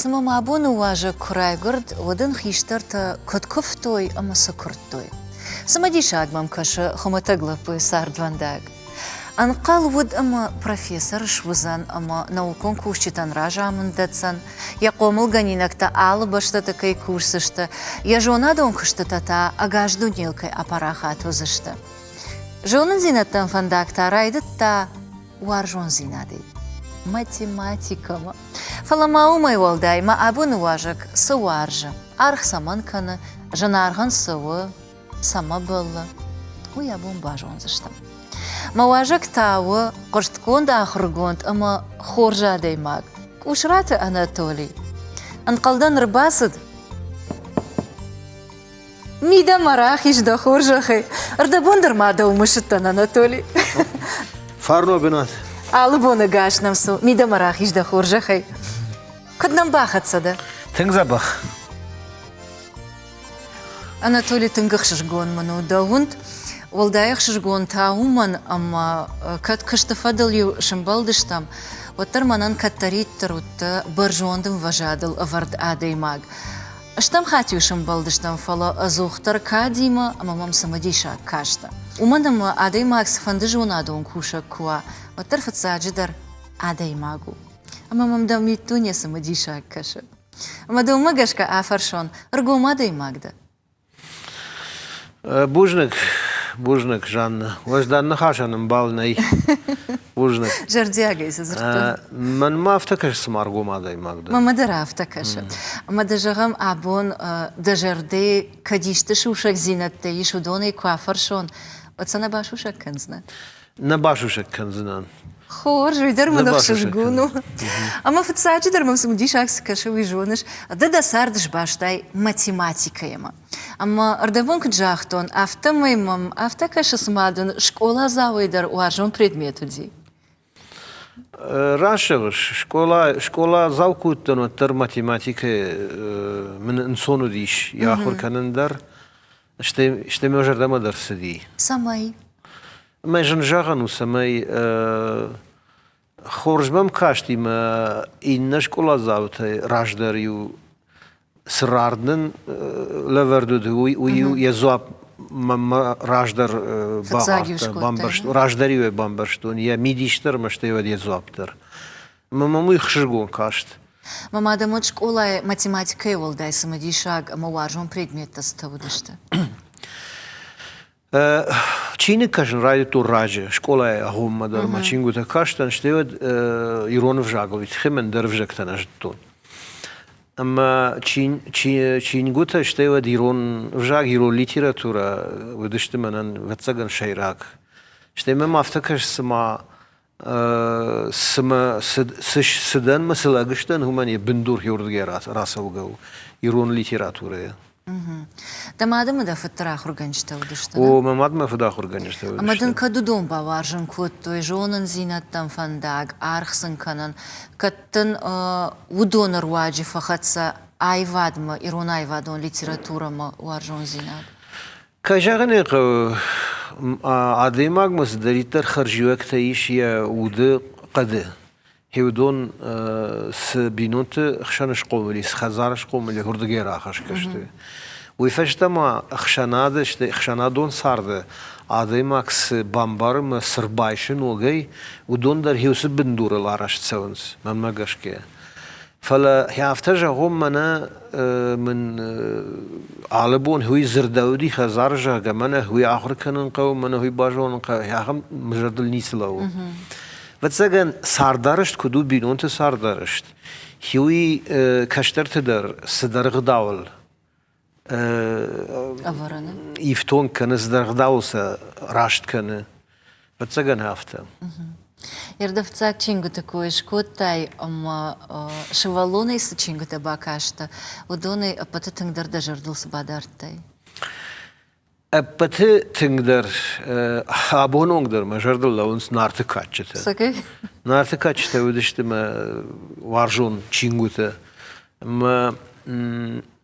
Цымӕ мӕ абоны уазӕг куы райгуырд, уӕд ын хистӕртӕ куыд куывтой ӕмӕ цы куырдтой? Цымыдисаг мӕм кӕсы хуымӕтӕг лӕппуйы цардвӕндаг. Ӕнхъӕл уыд ӕмӕ профессор суыдзӕн ӕмӕ наукон кусджытӕн разамынд дӕтдзӕн, йӕ хъомылгӕнинӕгтӕ алы бӕстӕты кӕй кусдзысты, йӕ зонадон куыстытӕ та ӕгас дунейыл кӕй апарахат уыдзысты. Зонындзинӕдтӕм фӕндаг та райдыдта уарзондзинадӕй, математикӕмӕ. Фӕлӕ ма уымӕй уӕлдай мӕ абоны уазӕг цы уарзы, аргъ цӕмӕн кӕны, зынаргъ ын цы у, цӕмӕ бӕллы, уый абон базондзыстӕм. Мӕ уазӕг та у хъуыстгонд ахуыргонд ӕмӕ хорз адӕймаг Къусраты Анатолий. Ӕнхъӕлдӕн ӕрбацыд. Мидӕмӕ рахиз дӕ хорзӕхӕй. Ӕрдӕбон дӕр ма дӕу мысыдтӕн, Анатолий. Фарно бынат. Алы боны гас нӕм цу. Мидӕмӕ рахиз дӕ хорзӕхӕй. Куыд нӕм бахӕццӕ дӕ? Тынг дзӕбӕх. Анатолий, тынг ӕхсызгон мын у дӕ уынд. Уӕлдай ӕхсызгон та уымӕн, ӕмӕ кӕд куысты фӕдыл-иу сымбӕлдыстӕм, уӕддӕр мӕнӕн кӕддӕриддӕр уыдтӕ бӕрзонд ӕмвӕзадыл ӕвӕрд адӕймаг. Стӕм хатт-иу сымбӕлдыстӕм, фӕлӕ ӕдзухдӕр кадимӕ ӕмӕ мӕм цымыдисаг кастӕ. Уымӕн ӕмӕ адӕймаг цыфӕнды зонадон кусӕг куы уа, уӕддӕр фыццаджыдӕр адӕймаг у. Ӕмӕ мӕм дӕ миддуне цымыдисаг кӕсы. Ӕмӕ дӕумӕ гӕсгӕ афӕрсон, ӕргом адӕймаг дӕ? Бузныг, бузныг, Жанна. Уӕздан ныхасӕн ӕмбал нӕй. Бузныг. Зӕрдиагӕй цы дзырдтон. Мӕнмӕ афтӕ кӕсы, цыма ӕргом адӕймаг дӕ. Мӕнмӕ дӕр афтӕ кӕсы. Ӕмӕ дӕ зӕгъӕм, абон дӕ зӕрдӕйы кӕд исты сусӕгдзинӕдтӕ ис, уыдонӕй куы афӕрсон, уӕд сӕ нӕ басусӕг кӕндзынӕ? Нӕ басусӕг кӕндзынӕн. Хорз, уый дӕр мын ӕхсызгон у. Ӕмӕ фыццаджыдӕр мӕм цымыдисаг цы кӕсы, уый зоныс, ды дӕ цард сбастай математикӕимӕ. Ӕмӕ ӕрдӕбон куыд загътон, афтӕмӕй мӕм афтӕ кӕсы, цыма дын скъоладзауӕй дӕр уарзон предмет уыди. Раст зӕгъыс, скъоладзау куы уыдтӕн, уӕддӕр математикӕ мын ӕнцон уыдис йӕ ахуыр кӕнын дӕр, стӕй мӕ зӕрдӕмӕ дӕр цыди. Цӕмӕй? Мӕ зын зӕгъӕн у, цӕмӕй хорз мӕм касти мӕ иннӕ скъоладзаутӕй раздӕр-иу цы рард нын лӕвӕрд уыд, уый-иу йӕ дзуапп мӕнмӕ раздӕр бамбӕрстон, раздӕр-иу ӕй бамбӕрстон, йӕ мидис дӕр ӕмӕ стӕй уӕд йӕ дзуапп дӕр. Ӕмӕ мӕм уый хсызгон каст. Мӕ мадӕм уӕд скъолайы математикӕйы уӕлдай цымыдисаг ӕмӕ уарзон предметтӕ цытӕ уыдысты? Чиныг кӕсын райдыдтон раджы, скъолайы агъоммӕ дӕр мӕ чингуытӕ кастӕн, стӕй уӕд ирон ӕвзагыл, тыххӕй мӕн дӕр ӕвзӕгтӕ нӕ зыдтон. Ӕмӕ чингуытӕ, стӕй уӕд ирон ӕвзаг, ирон литературӕ уыдысты мӕнӕн, ӕвӕццӕгӕн, сӕйраг. Стӕй мӕм афтӕ кӕсы, цыма цымӕ цы дӕн мӕ цы лӕг сдӕн, уымӕн йӕ бындур хиуырдыгӕй рацӕугӕ у ирон литературӕйӕ. Дӕ мад ӕмӕ дӕ фыд дӕр ахуыргӕнджытӕ уыдысты? О, мӕ мад мӕ фыд ахуыргӕнджытӕ уыдысты. Ӕмӕ дын кӕд уыдон бауарзын кодтой зонындзинӕдтӕм фӕндаг, аргъ сын кӕнын, кӕд дын уыдоны руаджы фӕхӕццӕ аивадмӕ, ирон аивадон литературӕмӕ уарзондзинад? Кӕй зӕгъын ӕй хъӕуы, адӕймагмӕ цыдӕриддӕр хӕрзиуӕгтӕ ис йӕ уды хъӕды, уыдон цы бинонты хсӕн схъомыл и, цы хӕдзары схъомыл и, уырдыгӕй рахӕсгӕ сты. Уый фӕстӕ ма ӕхсӕнады, стӕй ӕхсӕнадон царды адӕймаг цы бамбары ӕмӕ цы рбайсы ногӕй, уыдон дӕр уыцы бындурыл арӕзт цӕуынц, мӕнмӕ гӕсгӕ. Фӕлӕ афтӕ зӕгъон, мӕнӕ мын алы бон уый дзырдӕуыди хӕдзары, зӕгъгӕ, мӕнӕ уый ахуыр кӕнын хъӕуы, мӕнӕ уый базонын хъӕуы, ахӕм мӕ зӕрдыл ницы лӕууы. Ӕвӕццӕгӕн, цардарӕзт куыд у, бинонты цардарӕзт, уый кӕстӕрты дӕр цыдӕр ӕгъдауыл ифтонг кӕны, цыдӕр ӕгъдауыл сӕ раст кӕны. Ӕвӕццӕгӕн, афтӕ. Ирды фыццаг чингуыты кой скодтай ӕмӕ сывӕллонӕй цы чингуытӕ бакастӕ, уыдонӕй ӕппӕты тынгдӕр дӕ зӕрдыл цы бадардтай? Ӕппӕты тынгдӕр абон онг дӕр мӕ зӕрдыл лӕууынц Нарты кадджытӕ. Нарты кадджытӕ уыдысты мӕ уарзон чингуытӕ. Мӕ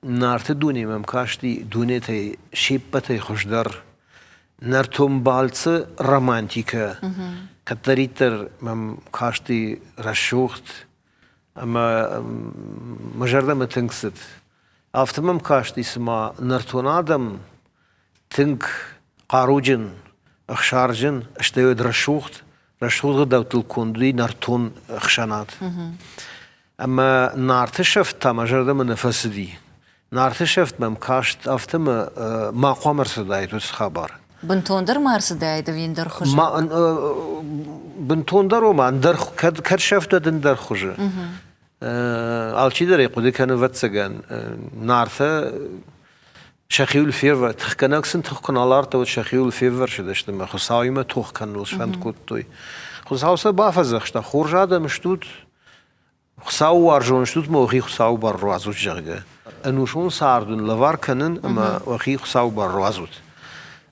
Нарты дуне мӕм касти дунетӕй се ппӕтӕй хуыздӕр. Нӕртон балцы романтикӕ кӕддӕриддӕр мӕм касти рӕсугъд. Ӕмӕ мӕ зӕрдӕмӕ тынг цыд. Афтӕ мӕм касти, цыма нӕртон адӕм тынг хъаруджын, ӕхсарджын, стӕй уӕд рӕсугъд, рӕсугъд ӕгъдӕуттыл конд уыди нӕртон ӕхсӕнад. Ӕмӕ Нарты сӕфт та мӕ зӕрдӕмӕ нӕ фӕцыди. Нарты сӕфт мӕм каст, афтӕ мӕ ма хъуамӕ ӕрцыдаид уыцы хабар. Бынтондӕр ма ӕрцыдаид ӕви ӕндӕр хуызы? Ма, бынтондӕр ома ӕндӕр, кӕд, кӕд сӕфт, уӕд ӕндӕр хуызы. Алчидӕр ӕй хъуыды кӕны, ӕвӕццӕгӕн, Нартӕ сӕхиуыл фервӕ, тыхгӕнӕг сын тых куы нал ардта, уӕд сӕхиуыл феввӕрсыдысты ӕмӕ Хуыцауимӕ тох кӕныныл сфӕнд кодтой. Хуыцау сӕ бафӕдзӕхста, хорз адӕм стут, Хуыцауы уарзон стут ӕмӕ уӕхи Хуыцауы бар руадзут, зӕгъгӕ. Ӕнусон цард уын лӕвар кӕнын ӕмӕ уӕхи Хуыцауы бар руадзут.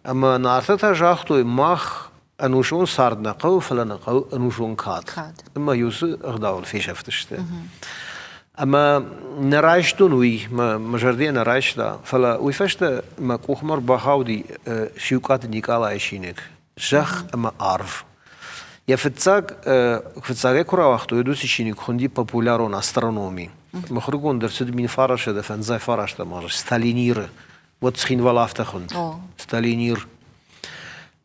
Ӕмӕ Нартӕ та загътой, мах ӕнусон цард нӕ хъӕуы, фӕлӕ нӕ хъӕуы ӕнусон кад. Ӕмӕ уыцы ӕгъдауыл фесӕфтысты. Ӕмӕ нӕ райстон уый, мӕ, мӕ зӕрдӕ нӕ райста, фӕлӕ уый фӕстӕ мӕ къухмӕ ӕрбахауди Сиукъаты Никъалайы чиныг «Зӕхх ӕмӕ арв». Йӕ фыццаг, фыццагӕй куы рауагътой, уӕд уыцы чиныг хуынди «Популярон астрономи». Мыхуыргонд ӕрцыд 1959 азы Сталиниры. Уӕд Цхинвал афтӕ хуынд. Сталинир.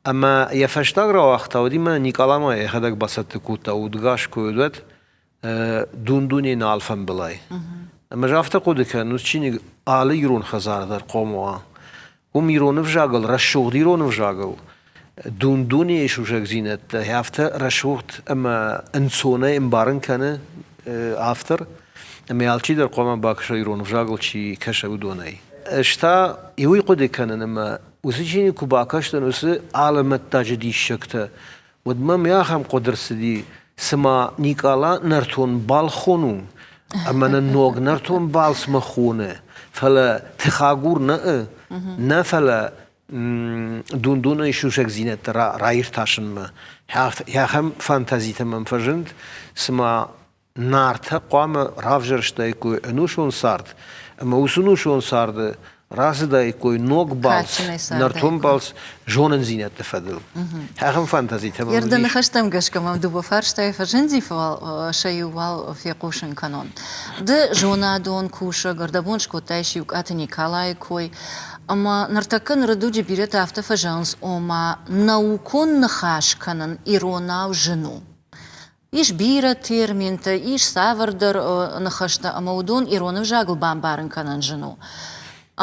Ӕмӕ йӕ фӕстаг рауагъта, уыди Никъаламӕ йӕхӕдӕг бацӕттӕ кодта удгас куы уыд, уӕд дун-дуне нал фӕмбылай. Ӕмӕ ӕз афтӕ хъуыды кӕнын, уыцы чиныг алы ирон хӕдзары дӕр хъом уа. Уым ирон ӕвзагыл, рӕсугъд ирон ӕвзагыл дун-дунейы сусӕгдзинӕдтӕ афтӕ рӕсугъд ӕмӕ ӕнцонӕй ӕмбарын кӕны автор, ӕмӕ алчидӕр хъуамӕ бакӕса ирон ӕвзагыл чи кӕса, уыдонӕй. Ӕз та уый хъуыды кӕнын, ӕмӕ уыцы чиныг куы бакастӕн, уыцы алӕмӕттаджы диссӕгтӕ, уӕд мӕм ахӕм хъуыды рцыди, цыма Никъала нӕртон балхон у, ӕмӕ нын ног нӕртон балцмӕ хоны, фӕлӕ тыхагур нӕ, нӕ фӕлӕ дун-дунейы сусӕгдзинӕдтӕ раиртасынмӕ. Ахӕм фантазитӕ мӕм фӕзынд, цыма Нартӕ хъуамӕ равзӕрстаиккой ӕнусон цард, ӕмӕ уыцы ӕнусон царды рацыдаиккой ног балц, нӕртон балц зонындзинӕдты фӕдыл. Ахӕм фантазитӕ мӕм Дӕ ныхӕстӕм гӕсгӕ мӕм дыууӕ фарстайы фӕзынди, фӕлӕ сӕ иу уал фехъусын кӕнон. Ды зонадон кусӕг, ӕрдӕбон скодтай Сиукъаты Николайы кой, ӕмӕ ныртӕккӕ ныры дуджы бирӕтӕ афтӕ фӕзӕгъынц, ома наукон ныхас кӕнын иронау зын у. Ис бирӕ терминтӕ, ис цавӕрдӕр ныхӕстӕ, ӕмӕ уыдон ирон ӕвзагыл бамбарын кӕнын зын у.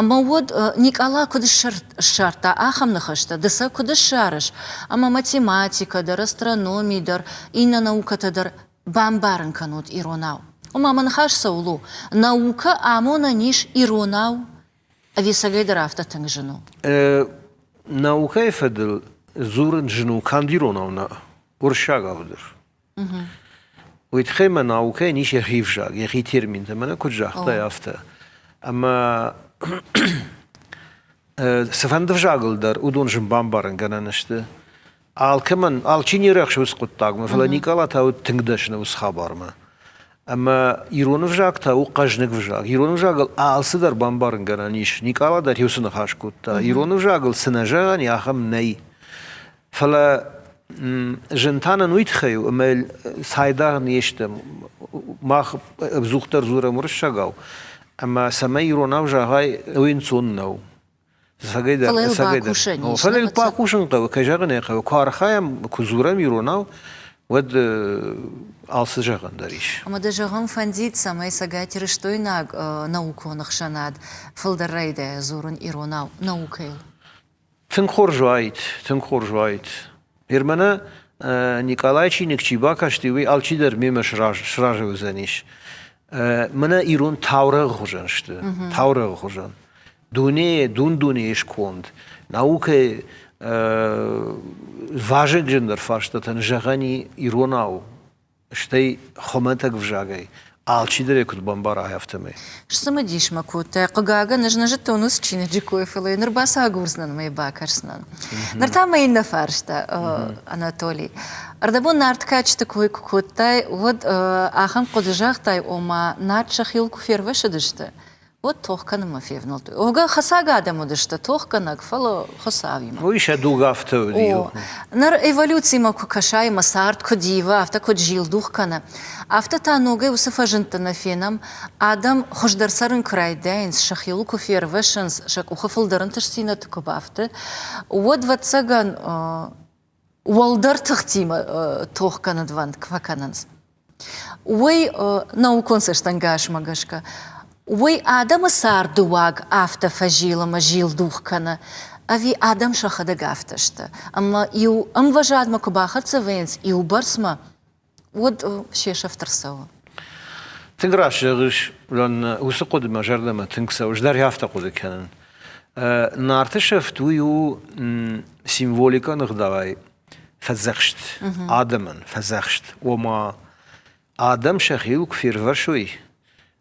Ӕмӕ уӕд Никъала куыд ссардта ахӕм ныхӕстӕ, ды сӕ куыд ссарыс, ӕмӕ математикӕ дӕр, астрономи дӕр, иннӕ наукӕтӕ дӕр бамбарын кӕнут иронау. Ома мӕ ныхас цӕуыл у? Наукӕ амонӕн ис иронау ӕви цӕгӕйдӕр афтӕ тынг зын у? Наукӕйы фӕдыл дзурын зын у канд иронау нӕ, уырыссагау дӕр. Уый тыххӕй мӕ наукӕйӕн ис йӕхи ӕвзаг, йӕхи терминтӕ, мӕнӕ куыд загътай, афтӕ. Ӕмӕ цыфӕнды ӕвзагыл дӕр уыдон зын бамбарынгӕнӕн сты. Алкӕмӕн, алчи не рӕхсы уыцы хъуыддагмӕ, фӕлӕ Никъала та уыд тынг дӕсны уыцы хабармӕ. Ӕмӕ ирон ӕвзаг та у хъӕзныг ӕвзаг. Ирон ӕвзагыл алцыдӕр бамбарынгӕнӕн ис. Никъала дӕр иу цы ныхас кодта. Ирон ӕвзагыл цы нӕ зӕгъӕн, ахӕм нӕй. Фӕлӕ зын та нын уый тыххӕй у, ӕмӕ цайдагъ не стӕм. Мах ӕдзухдӕр дзурӕм уырыссагау, ӕмӕ цӕмӕй иронау зӕгъай, уый ӕнцон нӕу. Ӕцӕгӕйдӕр, Фӕлӕ йыл ӕцӕгӕйдӕр. бакусӕн ис. Фӕлӕ йыл бакусын хъӕуы, кӕй зӕгъын ӕй хъӕуы. Куы архайӕм, куы дзурӕм иронау, уӕд алцы зӕгъӕн дӕр ис. Ӕмӕ дӕ зӕгъын фӕндид, цӕмӕй цӕгатирыстойнаг наукон ӕхсӕнад фылдӕр райдайа дзурын иронау наукӕйыл? Тынг хорз уаид, тынг хорз уаид. Ныр мӕнӕ Никъалайы чиныг чи бакасти, уый алчидӕр мемӕ сразы уыдзӕнис. Мӕнӕ ирон таурӕгъы хуызӕн сты, таурӕгъы хуызӕн. Дунейы, дун-дунейы сконд, наукӕйы вазыгджындӕр фарстатӕн зӕгъӕн и иронау стӕй хуымӕтӕг ӕвзагӕй алчидӕр ӕй куыд бамбара, афтӕмӕй. Сцымыдис мӕ кодтай. Хъыгагӕн, ӕз нӕ зыдтон уыцы чиныджы кой, фӕлӕ ныр бацагурдзынӕн ӕмӕ йӕ бакӕсдзынӕн. Ныр та мӕ иннӕ фарста, Анатолий. Ӕрдӕбон Нарты кадджыты кой куы кодтай, уӕд ахӕм хъуыды загътай, ома Нарт сӕхиуыл куы фервӕссыдысты, Уӕд тох кӕнынмӕ февнӕлдтой. Уӕвгӕ хӕцаг адӕм уыдысты, тохгӕнӕг, фӕлӕ Хуыцауимӕ. Уый сӕ дуг афтӕ уыди. О, ныр эволюцимӕ куы кӕсай ӕмӕ цард куыд ивы, афтӕ куыд зилдух кӕны, афтӕ та ногӕй уыцы фӕзындты нӕ фенӕм, адӕм хуыздӕр цӕрын куы райдайынц, сӕхиуыл куы фервӕссынц, сӕ къухы фылдӕр ӕнтыстдзинӕдты куы бафты, уӕд, ӕвӕццӕгӕн, уӕлдӕр тыхтимӕ тох кӕнынвӕнд фӕкӕнынц. Уый наукон цӕстӕнгасмӕ гӕсгӕ, уый адӕмы царды уаг афтӕ фӕзилы ӕмӕ зилдух кӕны, ӕви адӕм сӕхӕдӕг афтӕ сты, ӕмӕ иу ӕмвӕзадмӕ куы бахӕццӕ вӕййынц иу бӕрцмӕ, уӕд се сӕфт ӕрцӕуы. Тынг раст зӕгъыс, уыцы хъуыды мӕ зӕрдӕмӕ тынг цӕуы, ӕз дӕр афтӕ хъуыды кӕнын. Нарты сӕфт уый у символикон ӕгъдауӕй фӕдзӕхст адӕмӕн, фӕдзӕхст, ома адӕм сӕхиуыл куы фервӕсой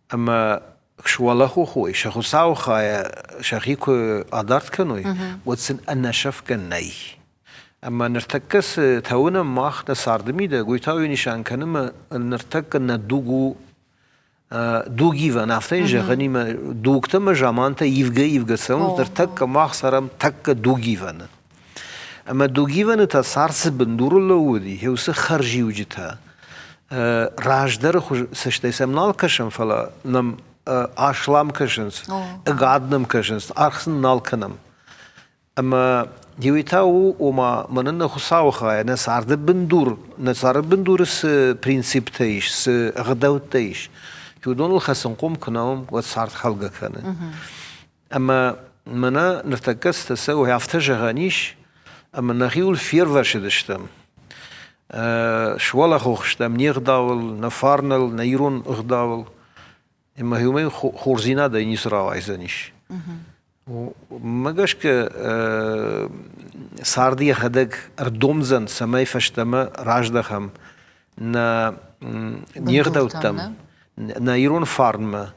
ӕмӕ суӕлӕхох уой, сӕ Хуыцауы хайӕ сӕхи куы адард кӕной, уӕд сын ӕнӕсӕфгӕ нӕй. Ӕмӕ ныртӕккӕ цы тауынӕм мах нӕ царды мидӕг, уый та уый нысан кӕны, ӕмӕ ныртӕккӕ нӕ дуг у дугивӕн, афтӕ йын зӕгъӕнимӕ дугтӕ ӕмӕ замантӕ ивгӕ-ивгӕ цӕуынц, ныртӕккӕ мах цӕрӕм тӕккӕ дугивӕны. Ӕмӕ дугивӕны та цард цы бындурыл лӕууыди, уыцы хӕрзиуджытӕ раздӕры хуыз цӕстӕй сӕм нал кӕсӕм, фӕлӕ нӕм аслам кӕсынц, ӕгад нӕм кӕсынц, аргъ сын нал кӕнӕм. Ӕмӕ иуӕй та у, ома, мӕнӕн нӕ Хуыцауы хайӕ, нӕ царды бындур, нӕ царды бындуры цы принциптӕ ис, цы ӕгъдӕуттӕ ис, уыдоныл хӕцынхъом куы нӕ уӕм, уӕд цард хӕлгӕ кӕны. Ӕмӕ мӕнӕ ныртӕккӕ цытӕ цӕуы, афтӕ зӕгъӕн ис, ӕмӕ нӕхиуыл фервӕсыдыстӕм. Суӕлӕхох стӕм не гъдауыл, нӕ фарныл, нӕ ирон ӕгъдауыл. Ӕмӕ уымӕй хорздзинадӕй ницы рауайдзӕнис. Уымӕ гӕсгӕ царды йӕхӕдӕг ӕрдомдзӕн, цӕмӕй фӕстӕмӕ раздӕхӕм нӕ не гъдӕуттӕм, нӕ ирон фарнмӕ,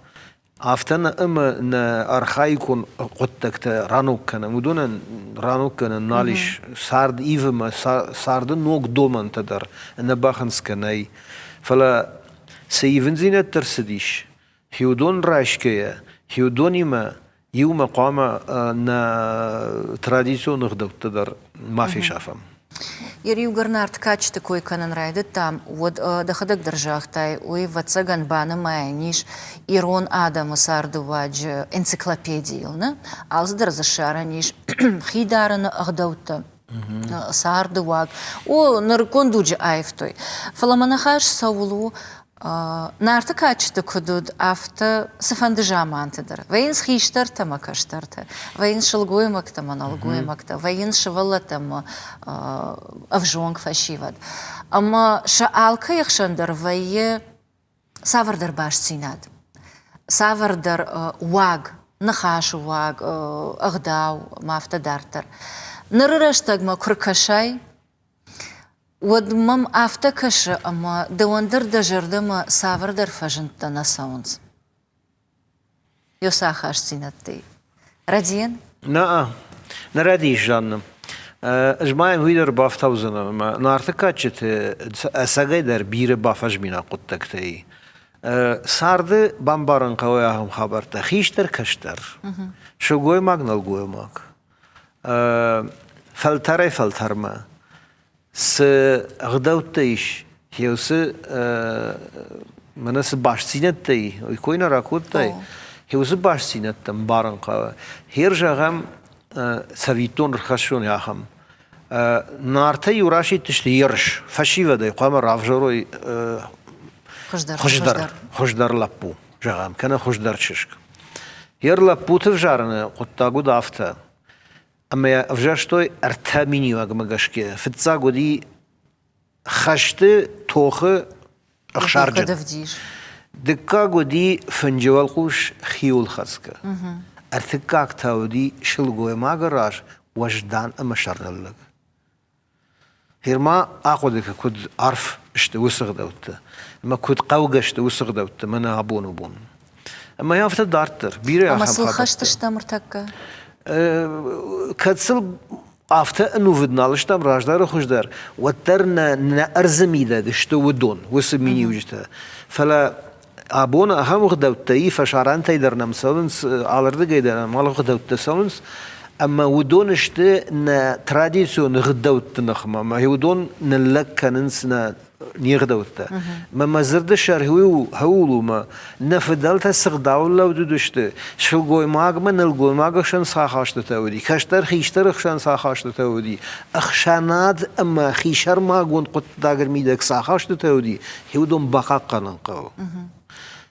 афтӕ нӕ ӕмӕ нӕ архаикон хъуыддӕгтӕ раног кӕнӕм. Уыдонӕн раног кӕнӕн нал ис. Цард ивы ӕмӕ царды ног домӕнтӕ дӕр ӕнӕбахынцгӕ нӕй. Фӕлӕ Цы ивындзинӕдтӕ рцыдис, хиуыдон райсгӕйӕ, хиуыдонимӕ иумӕ хъуамӕ нӕ традицион ӕгъдӕуттӕ дӕр ма фесафӕм. Иугӕр Нарты кадджыты кой кӕнын райдыдтам, уӕд дӕхӕдӕг дӕр загътай, уый, ӕвӕццӕгӕн, банымайӕн ис ирон адӕмы цардыуаджы энциклопедийыл. Нӕ? Алцыдӕр дзы ссарӕн ис хи дарыны ӕгъдӕуттӕ, царды уаг. О, нырыккон дуджы аивтой. Фӕлӕ мӕ ныхас цӕуыл у, Нарты кадджыты куыд уыд, афтӕ цыфӕнды заманты дӕр. Вӕййынц хистӕртӕ ӕмӕ кӕстӕртӕ, вӕййынц сылгоймӕгтӕ ӕмӕ нӕлгоймӕгтӕ, вӕййынц сывӕллӕттӕ ӕмӕ ӕвзонг фӕсивӕд. Ӕмӕ сӕ алкӕйы хсӕн дӕр вӕййы цавӕрдӕр бастдзинад, цавӕрдӕр уаг, ныхасы уаг, ӕгъдау ӕмӕ афтӕ дарддӕр. Ныры рӕстӕгмӕ куы ркӕсай, уӕд мӕм афтӕ кӕсы, ӕмӕ дӕуӕн дӕр дӕ зӕрдӕмӕ цавӕрдӕр фӕзындтӕ нӕ цӕуынц. Ё сахастдзинӕдтӕй. Рӕдийӕн? Нӕ, нӕ рӕдийыс, Жанна. Ӕз ма йӕм уый дӕр бафтаудзынӕн, ӕмӕ Нарты кадджыты ӕцӕгӕй дӕр бирӕ бафӕзминаг хъуыддӕгтӕй. Царды бамбарын хъӕуы ахӕм хабӕрттӕ. Хистӕр-кӕстӕр, сылгоймаг-нӕлгоймаг, фӕлтӕрӕй-фӕлтӕрмӕ цы ӕгъдӕуттӕ ис, уыцы мӕнӕ цы бастдзинӕдтӕ и, уый кой нӕ ракодтай, уыцы бастдзинӕдтӕ ӕмбарын хъӕуы. Хер зӕгъӕм, цӕвиттон ӕрхӕссон ахӕм. Нартӕ иу расидтысты ерыс, фӕсивӕдӕй хъуамӕ равзарой хуыздӕр, хуыздӕр лӕппу, зӕгъӕм, кӕнӕ хуыздӕр чызг. Ер лӕппуты взарыны хъуыддаг уыд афтӕ. Ӕмӕ йӕ ӕвзӕрстой ӕртӕ миниуӕгмӕ гӕсгӕ. Фыццаг уыди хӕсты тохы ӕхсарджын. Дыккаг уыди фынджы уӕлхъус хиуылхӕцгӕ. Ӕртыккаг та уыди сылгоймагы раз уӕздан ӕмӕ сӕрныллӕг. Гъер ма ахъуыды кӕ, куыд арф сты уыцы ӕгъдӕуттӕ ӕмӕ куыд хъӕугӕ сты уыцы ӕгъдӕуттӕ мӕнӕ абоны бон. Ӕмӕ афтӕ дарддӕр бирӕ ахӕм Ӕмӕ сыл хӕст стӕм ӕртӕккӕ? Кӕд сыл афтӕ ӕнувыд нал стӕм раздӕры хуыздӕр, уӕддӕр нӕ, нӕ ӕрдзы мидӕг сты уыдон, уыцы миниуджытӕ. Фӕлӕ Абон ахӕм ӕгъдӕуттӕ и, фӕсарӕнтӕй дӕр нӕм цӕуынц, алырдыгӕй дӕр нӕм алы ӕгъдӕуттӕ цӕуынц, ӕмӕ уыдон сты нӕ традицион ӕгъдӕутты ныхмӕ, ӕмӕ уыдон ныллӕг кӕнынц нӕ не гъдӕуттӕ. Мӕ мӕ дзырды сӕр хӕуыл у, мӕ нӕ фыдӕлтӕ цы гъдауыл лӕуд уыдысты, сылгоймагмӕ нӕлгоймагы хсӕн цы ахастытӕ уыди, кӕстӕр хистӕры хсӕн цы ахастытӕ уыди, ӕхсӕнад ӕмӕ хисӕрмагонд хъуыддагы мидӕг цы ахастытӕ уыди, уыдон бахъахъхъӕнын хъӕуы.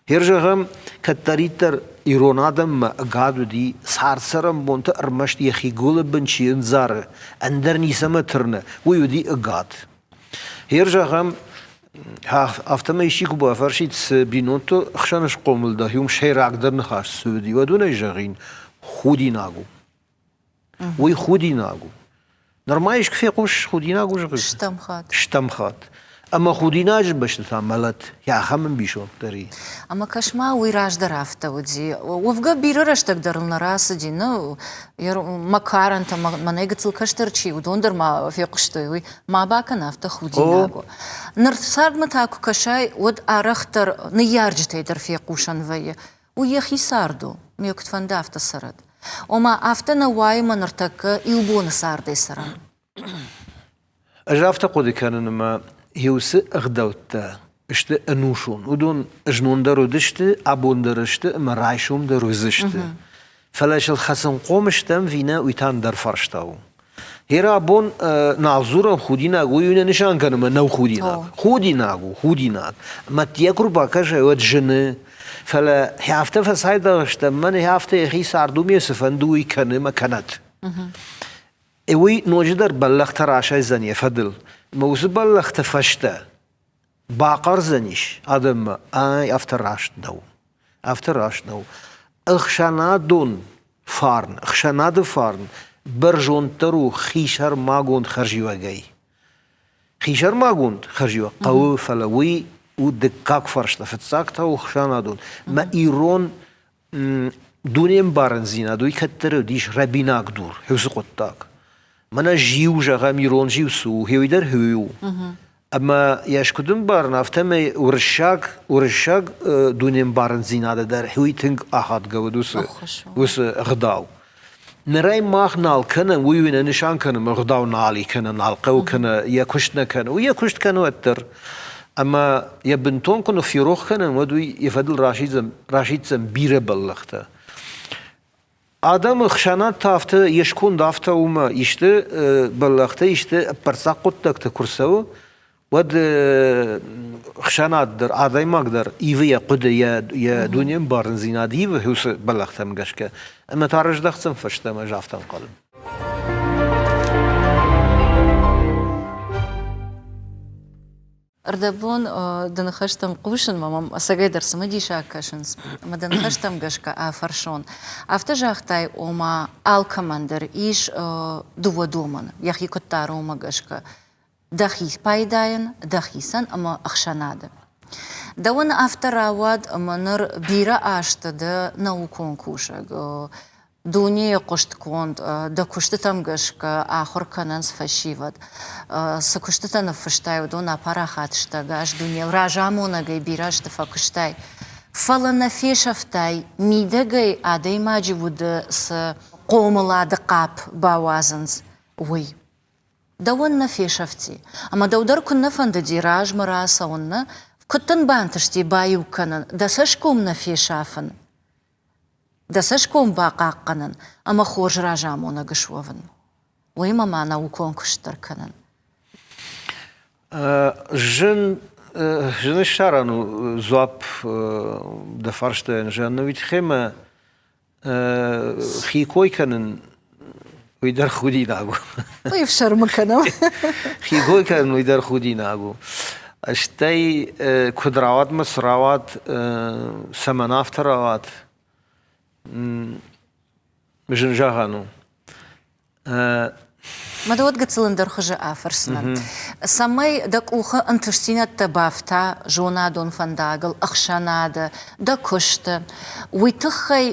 Хер зӕгъӕм, кӕддӕриддӕр ирон адӕммӕ ӕгад уыди, цард-цӕрӕнбонты ӕрмӕст йӕхи гуылы бын чи ӕндзары, ӕндӕр ницӕмӕ тырны, уый уыди ӕгад. Хер зӕгъӕм, афтӕмӕй исчи куы бафӕрсид, цы бинонты хсӕн схъомыл дӕ, уым сӕйрагдӕр ныхас цы уыди, уӕд уын ӕй зӕгъин, худинаг у. Уый худинаг у. Нырма искуы фехъус худинаг у зӕгъыс? Стӕм хатт. Стӕм хатт. Ӕмӕ худинаджы бӕсты та мӕлӕт. Ахӕм ӕмбисонд дӕр и. Ӕмӕ кӕс-ма, уый раздӕр афтӕ уыди. Уӕвгӕ бирӕ рӕстӕг дӕр ыл нӕ рацыди. Ну, мӕ карӕнтӕ, мӕнӕй гыццыл кӕстӕр чи, уыдон дӕр ма фехъуыстой уый. Ма бакӕн афтӕ худинаг у. Ныр цардмӕ та куы кӕсай, уӕд арӕхдӕр ныййарджытӕй дӕр фехъусӕн вӕййы. Уый йӕхи цард у, ме куыд фӕнды, афтӕ цӕрӕд. Ома, афтӕ нӕ уайы мӕ ныртӕккӕ иу боны цардӕй цӕрӕн. Ӕз афтӕ хъуыды кӕнын, ӕмӕ уыцы ӕгъдӕуттӕ сты ӕнусон. Уыдон знон дӕр уыдысты, абон дӕр сты ӕмӕ райсом дӕр уыдзысты. Фӕлӕ сыл хӕцынхъом стӕм ӕви нӕ, уый та ӕндӕр фарста у. Гъер абон нал дзурӕм худинаг, уый нӕ нысан кӕны ӕмӕ нӕу худинаг. Худинаг у, худинаг. Ӕмӕ йӕ куы рбакӕсай, уӕд зыны. Фӕлӕ афтӕ фӕцайдагъ стӕм, мӕн афтӕ йӕхи цард уым цы фӕнды, уый кӕны ӕмӕ кӕнӕд. Уый ноджыдӕр бӕллӕхтӕ расайдзӕн йӕ фӕдыл. Ӕмӕ уыцы бӕллӕхты фӕстӕ бахъӕрдзӕнис адӕммӕ, ай афтӕ раст нӕу. Афтӕ раст нӕу. Ӕхсӕнадон фарн, ӕхсӕнады фарн бӕрзонддӕр у хисӕрмагонд хӕрзиуӕгӕй. Хисӕрмагонд хӕрзиуӕг хъӕуы, фӕлӕ уый у дыккаг фарста. Фыццаг та у ӕхсӕнадон. Мӕ ирон дунембарындзинад уый кӕддӕр уыдис рӕбинаг дур, уыцы хъуыддаг. Мӕнӕ зиу, зӕгъӕм, ирон зиу цы у, уый дӕр уый у. Ӕмӕ йӕ куыд ӕмбарын, афтӕмӕй уырыссаг уырыссаг дунембарындзинады дӕр уый тынг ахадгӕ уыд уыцы, уыцы ӕгъдау. Нырӕй мах нал кӕнӕм, уый нӕ нысан кӕнӕм, ӕгъдау нал и кӕнӕ нал хъӕуы кӕнӕ йӕ куыст нӕ кӕны. Уый йӕ куыст кӕны уӕддӕр. Ӕмӕ йӕ бынтон куы ныфферох кӕнӕм, уӕд уый йӕ фӕдыл расиддзӕн, расиддзӕн бирӕ бӕллӕхтӕ. Адӕмы хсӕнад та афтӕ, йе сконд афтӕ у ӕмӕ исты бӕллӕхтӕ, исты ӕппӕрццаг хъуыддӕгтӕ куы рцӕуы, уӕд хсӕнад дӕр, адӕймаг дӕр ивы йӕ хъуыды, йӕ, йӕ дунеӕмбарындзинад ивы уыцы бӕллӕхтӕм гӕсгӕ. Ӕмӕ та рыздӕхдзӕн фӕстӕмӕ, ӕз афтӕ ӕнхъӕлын. Ӕрдӕбон дӕ ныхӕстӕм хъусынмӕ мӕм ӕцӕгӕйдӕр цымыдисаг кӕсынц, ӕмӕ дӕ ныхӕстӕм гӕсгӕ афӕрсон. Афтӕ загътай, ома алкӕмӕн дӕр ис дыууӕ домӕны, йӕхи куыд дары, уымӕ гӕсгӕ. Дӕхи пайдайӕн, дӕхицӕн ӕмӕ ӕхсӕнады. Дӕуӕн афтӕ рауад, ӕмӕ ныр бирӕ азты дӕ наукон кусӕг, Дунейы хъуыстгонд дӕ куыстытӕм гӕсгӕ ахуыр кӕнынц фӕсивӕд. Цы куыстытӕ ныффыстай, уыдон апарахат сты ӕгас дунейыл, разамонӕгӕй бирӕ азты фӕкуыстай. Фӕлӕ нӕ фесӕфтай, мидӕгӕй адӕймаджы уды цы хъомылады хъапп бауадзынц, уый. Дӕуӕн нӕ фесӕфти. Ӕмӕ дӕу дӕр куыннӕ фӕндыди размӕ рацӕуын, нӕ? Куыд дын бантысти баиу кӕнын, дӕ цӕсгом нӕ фесафын? Дӕ цӕсгом бахъахъхъӕнын ӕмӕ хорз разамонӕг суӕвын. Уыимӕ ма наукон куыст дӕр кӕнын. Зын, зын ссарӕн у дзуапп дӕ фарстайӕн, Жанна, уый тыххӕй мӕ хи кой кӕнын уый дӕр худинаг у. Уый ӕфсӕрмы кӕнӕм. Хи кой кӕнын уый дӕр худинаг у. Стӕй куыд рауад мӕ цы рауад, цӕмӕн афтӕ рауад, зын зӕгъӕн у. Мӕ дӕ уӕд гыццыл ӕндӕр хуызы афӕрсынӕн. Цӕмӕй дӕ къухы ӕнтыстдзинӕдтӕ бафта зонадон фӕндагыл, ӕхсӕнады, дӕ куысты, уый тыххӕй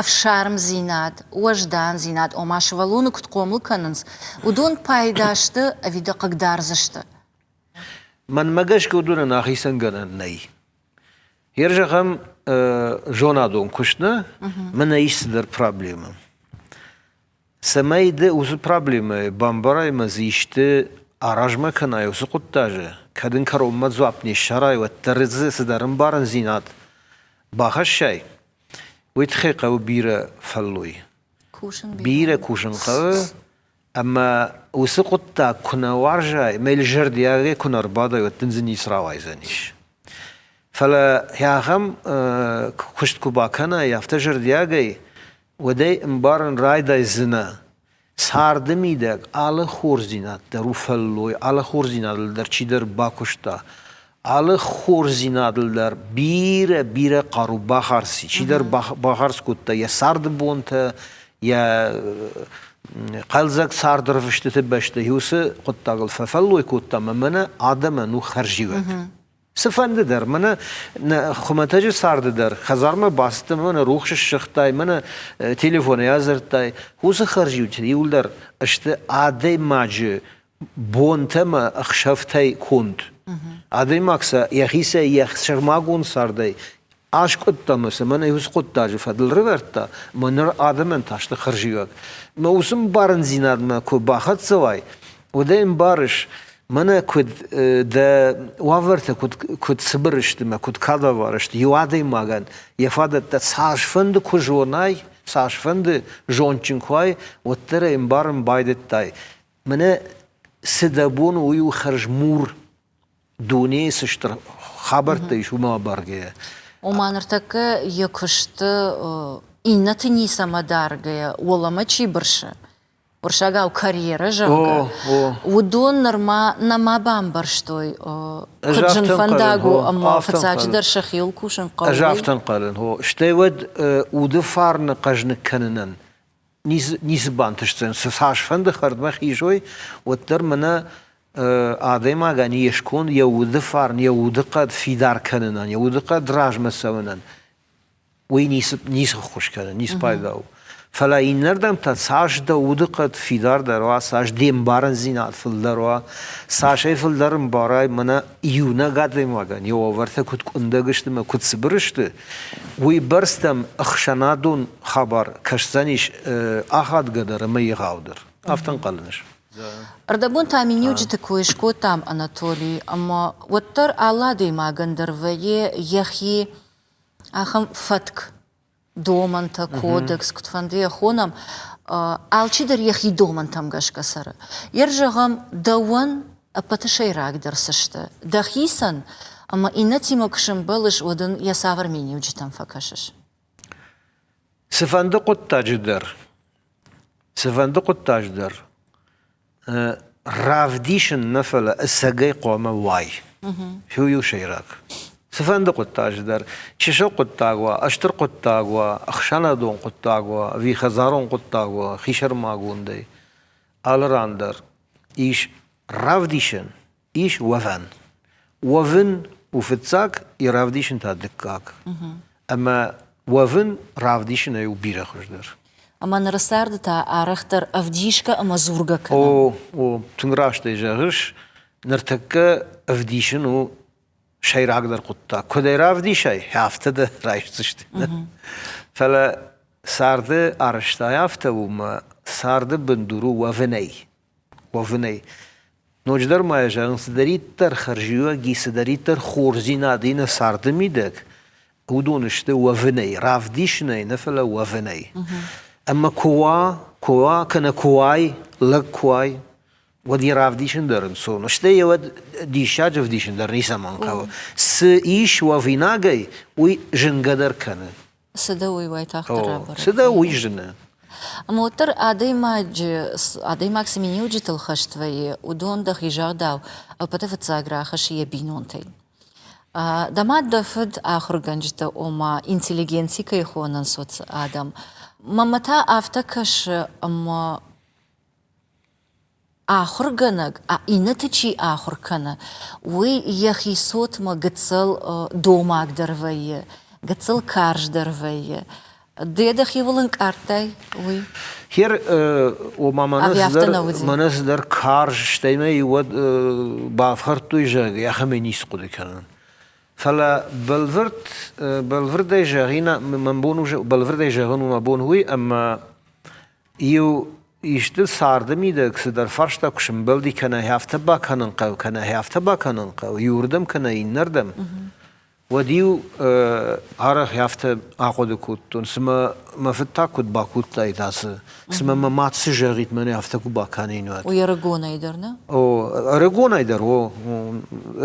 ӕфсармдзинад, уӕздандзинад, ома сывӕллоны куыд хъомыл кӕнынц, уыдон пайда сты ӕви дӕ хъыгдардзысты? Мӕнмӕ гӕсгӕ уыдонӕн ахицӕнгӕнӕн нӕй. Ер зӕгъӕм, зонадон куыст нӕ, мӕнӕ ис цыдӕр проблемӕ. Цӕмӕй ды уыцы проблемӕйы бамбарай ӕмӕ дзы исты аразмӕ кӕнай уыцы хъуыддаджы, кӕд ын кӕронмӕ дзуапп не ссарай, уӕддӕр дзы цыдӕр ӕмбарындзинад бахӕссай, уый тыххӕй хъӕуы бирӕ фӕллой. Бирӕ кусын хъӕуы, ӕмӕ уыцы хъуыддаг куы нӕ уарзай, ӕмӕ йыл зӕрдиагӕй куы нӕ ӕрбадай, уӕд дын дзы ницы рауайдзӕнис. Фӕлӕ ахӕм куыст куы бакӕнай, афтӕ зӕрдиагӕй, уӕд ӕй ӕмбарын райдайдзынӕ, царды мидӕг алы хорздзинад дӕр у фӕллой, алы хорздзинадыл дӕр чидӕр бакуыста, алы хорздзинадыл дӕр бирӕ, бирӕ хъару бахардз, чидӕр бахардз кодта йӕ царды бонтӕ, йӕ хъӕлдзӕг царды рвыстыты бӕсты уыцы хъуыддагыл фӕфӕллой кодта ӕмӕ мӕнӕ адӕмӕн у хӕрзиуӕг. Цыфӕнды дӕр, мӕнӕ нӕ хуымӕтӕджы царды дӕр хӕдзармӕ бацыдтӕ, мӕнӕ рухс ссыгътай, мӕнӕ телефонӕй адзырдтай, уыцы хӕрзиуджытӕ иуылдӕр сты адӕймаджы бонтӕ ӕмӕ ӕхсӕвтӕй конд. Адӕймаг сӕ йӕхицӕй йӕ сӕрмагонд цардӕй аскъуыдта ӕмӕ сӕ мӕнӕ уыцы хъуыддаджы фӕдыл рывӕрдта, ӕмӕ ныр адӕмӕн та сты хӕрзиуӕг. Мӕ уыцы ӕмбарындзинадмӕ куы бахӕццӕ уай, уӕд ӕй ӕмбарыс, мӕнӕ куыд дӕ уавӕртӕ куыд, куыд цыбыр сты мӕ куыд кадавар сты, иу адӕймагӕн йӕ фадӕттӕ цасфӕнды куы зонай, цасфӕнды зондджын куы уай, уӕддӕр ӕй ӕмбарын байдыдтай. Мӕнӕ цы дӕ бон у, уый у хӕрзмур дунейы цы стыр хабӕрттӕ ис, уымӕ абаргӕйӕ. Ома ныртӕккӕ йӕ куысты иннӕты ницӕмӕ даргӕйӕ уӕлӕмӕ чи бырсы, уырыссагау карьерӕ, зӕгъгӕ, уыдон нырма нӕма бамбӕрстой, куыд зын фӕндаг у ӕмӕ фыццаджыдӕр сӕхиуыл кусын хъӕуы. Ӕз афтӕ ӕнхъӕлын, хо. Стӕй уӕд уды фарны хъӕзныг кӕнынӕн ницы бантысдзӕн. Цы цасфӕнды хӕрдмӕ хизой, уӕддӕр мӕнӕ адӕймагӕн йе сконд, йӕ уды фарн, йӕ удыхъӕд фидар кӕнынӕн, йӕ удыхъӕд размӕ цӕуынӕн уый ницы, ницы ххуыс кӕны, ницы пайда у. Фӕлӕ иннӕрдӕм та цас дӕ удыхъӕд фидардӕр уа, цас де мбарындзинад фылдӕр уа, цас ӕй фылдӕр ӕмбарай, мӕнӕ иунӕг адӕймагӕн йӕ уавӕртӕ куыд къуындӕг сты ӕмӕ куыд цыбыр сты, уый бӕрц дӕм ӕхсӕнадон хабар кӕсдзӕнис ахадгӕдӕр ӕмӕ егъаудӕр. Афтӕ ӕнхъӕлын ӕз. Ӕрдӕбон та миниуджыты кой скодтам, Анатолий, ӕмӕ уӕддӕр алы адӕймагӕн дӕр вӕййы йӕхи ахӕм фӕтк, домӕнтӕ, кодекс, куыдфӕнды йӕ хонӕм, алчидӕр йӕхи домӕнтӕм гӕсгӕ цӕры. Йер зӕгъӕм, дӕуӕн ӕппӕты сӕйрагдӕр цы сты? Дӕхицӕн ӕмӕ иннӕтимӕ куы сӕмбӕлыс, уӕд ын йӕ цавӕр миниуджытӕм фӕкӕсыс? Цыфӕнды хъуыддаджы дӕр, цыфӕнды хъуыддаджы дӕр равдисын нӕ, фӕлӕ ӕцӕгӕй хъуамӕ уай. Уый у сӕйраг. Цыфӕнды хъуыддаджы дӕр, чысыл хъуыддаг уа, стыр хъуыддаг уа, ӕхсӕнадон хъуыддаг уа, ӕви хӕдзарон хъуыддаг уа, хисӕрмагондӕй, алы ран дӕр ис равдисӕн, ис уӕвӕн. Уӕвын у фыццаг, йӕ равдисын та дыккаг. Ӕмӕ уӕвын равдисынӕй у бирӕ хуыздӕр. Ӕмӕ ныры царды та арӕхдӕр ӕвдисгӕ ӕмӕ дзургӕ кӕнӕм. О, о, тынг растӕй зӕгъыс. Ныртӕккӕ ӕвдисын у сӕйрагдӕр хъуыддаг. Куыд ӕй равдисай, афтӕ дӕ райсдзысты. Фӕлӕ царды арӕзтай афтӕ у, мӕ царды бындур у уӕвынӕй. Уӕвынӕй. Ноджыдӕр ма йӕ зӕгъын, цыдӕриддӕр хӕрзиуӕг и, цыдӕриддӕр хорздзинад и нӕ царды мидӕг, уыдон сты уӕвынӕй, равдисынӕй нӕ, фӕлӕ уӕвынӕй. Ӕмӕ куы уа, куы уа, кӕнӕ куы уай, лӕг куы уай, уӕд йӕ равдисын дӕр ӕнцон у. Стӕй йӕ уӕд диссаджы ӕвдисын дӕр ницӕмӕн хъӕуы. Цы ис уӕвинагӕй, уый зынгӕ дӕр кӕны. Цы дӕ уый уайтагъддӕр рабӕрӕг. Цы дӕ уый зыны. Ӕмӕ уӕддӕр адӕймаджы, адӕймаг цы миниуджытыл хӕст вӕййы, уыдон дӕхи загъдау ӕппӕты фыццаг рахӕссы йӕ бинонтӕй. Дӕ мад, дӕ фыд ахуыргӕнджытӕ, ома интеллигенци кӕй хонынц, уыцы адӕм. Мӕнмӕ та афтӕ кӕсы, ӕмӕ Ахуыргӕнӕг, иннӕты чи ахуыр кӕны, уый йӕхи цотмӕ гыццыл домагдӕр вӕййы, гыццыл карздӕр вӕййы. Ды дӕхиуыл ӕнкъардтай уый? Хер, ома мӕнӕ цыдӕр карз, стӕй мӕ уӕд бафхӕрдтой, зӕгъгӕ, ахӕмӕй ницы хъуыды кӕнын. Фӕлӕ бӕлвырд, бӕлвырдӕй зӕгъин, мӕн бон у, бӕлвырдӕй зӕгъын у мӕ бон уый, ӕмӕ иу исты царды мидӕг цыдӕр фарста куы сӕмбӕлди кӕнӕ афтӕ бакӕнын хъӕуы, кӕнӕ афтӕ бакӕнын хъӕуы, иуырдӕм кӕнӕ иннӕрдӕм, уӕд-иу арӕх афтӕ ахъуыды кодтон, цымӕ мӕ фыд та куыд бакодтаид ацы, цымӕ мӕ мад цы зӕгъид, мӕнӕ афтӕ куы бакӕнин, уӕд. Уый ӕрыгонӕй дӕр, нӕ? О, ӕрыгонӕй дӕр, о.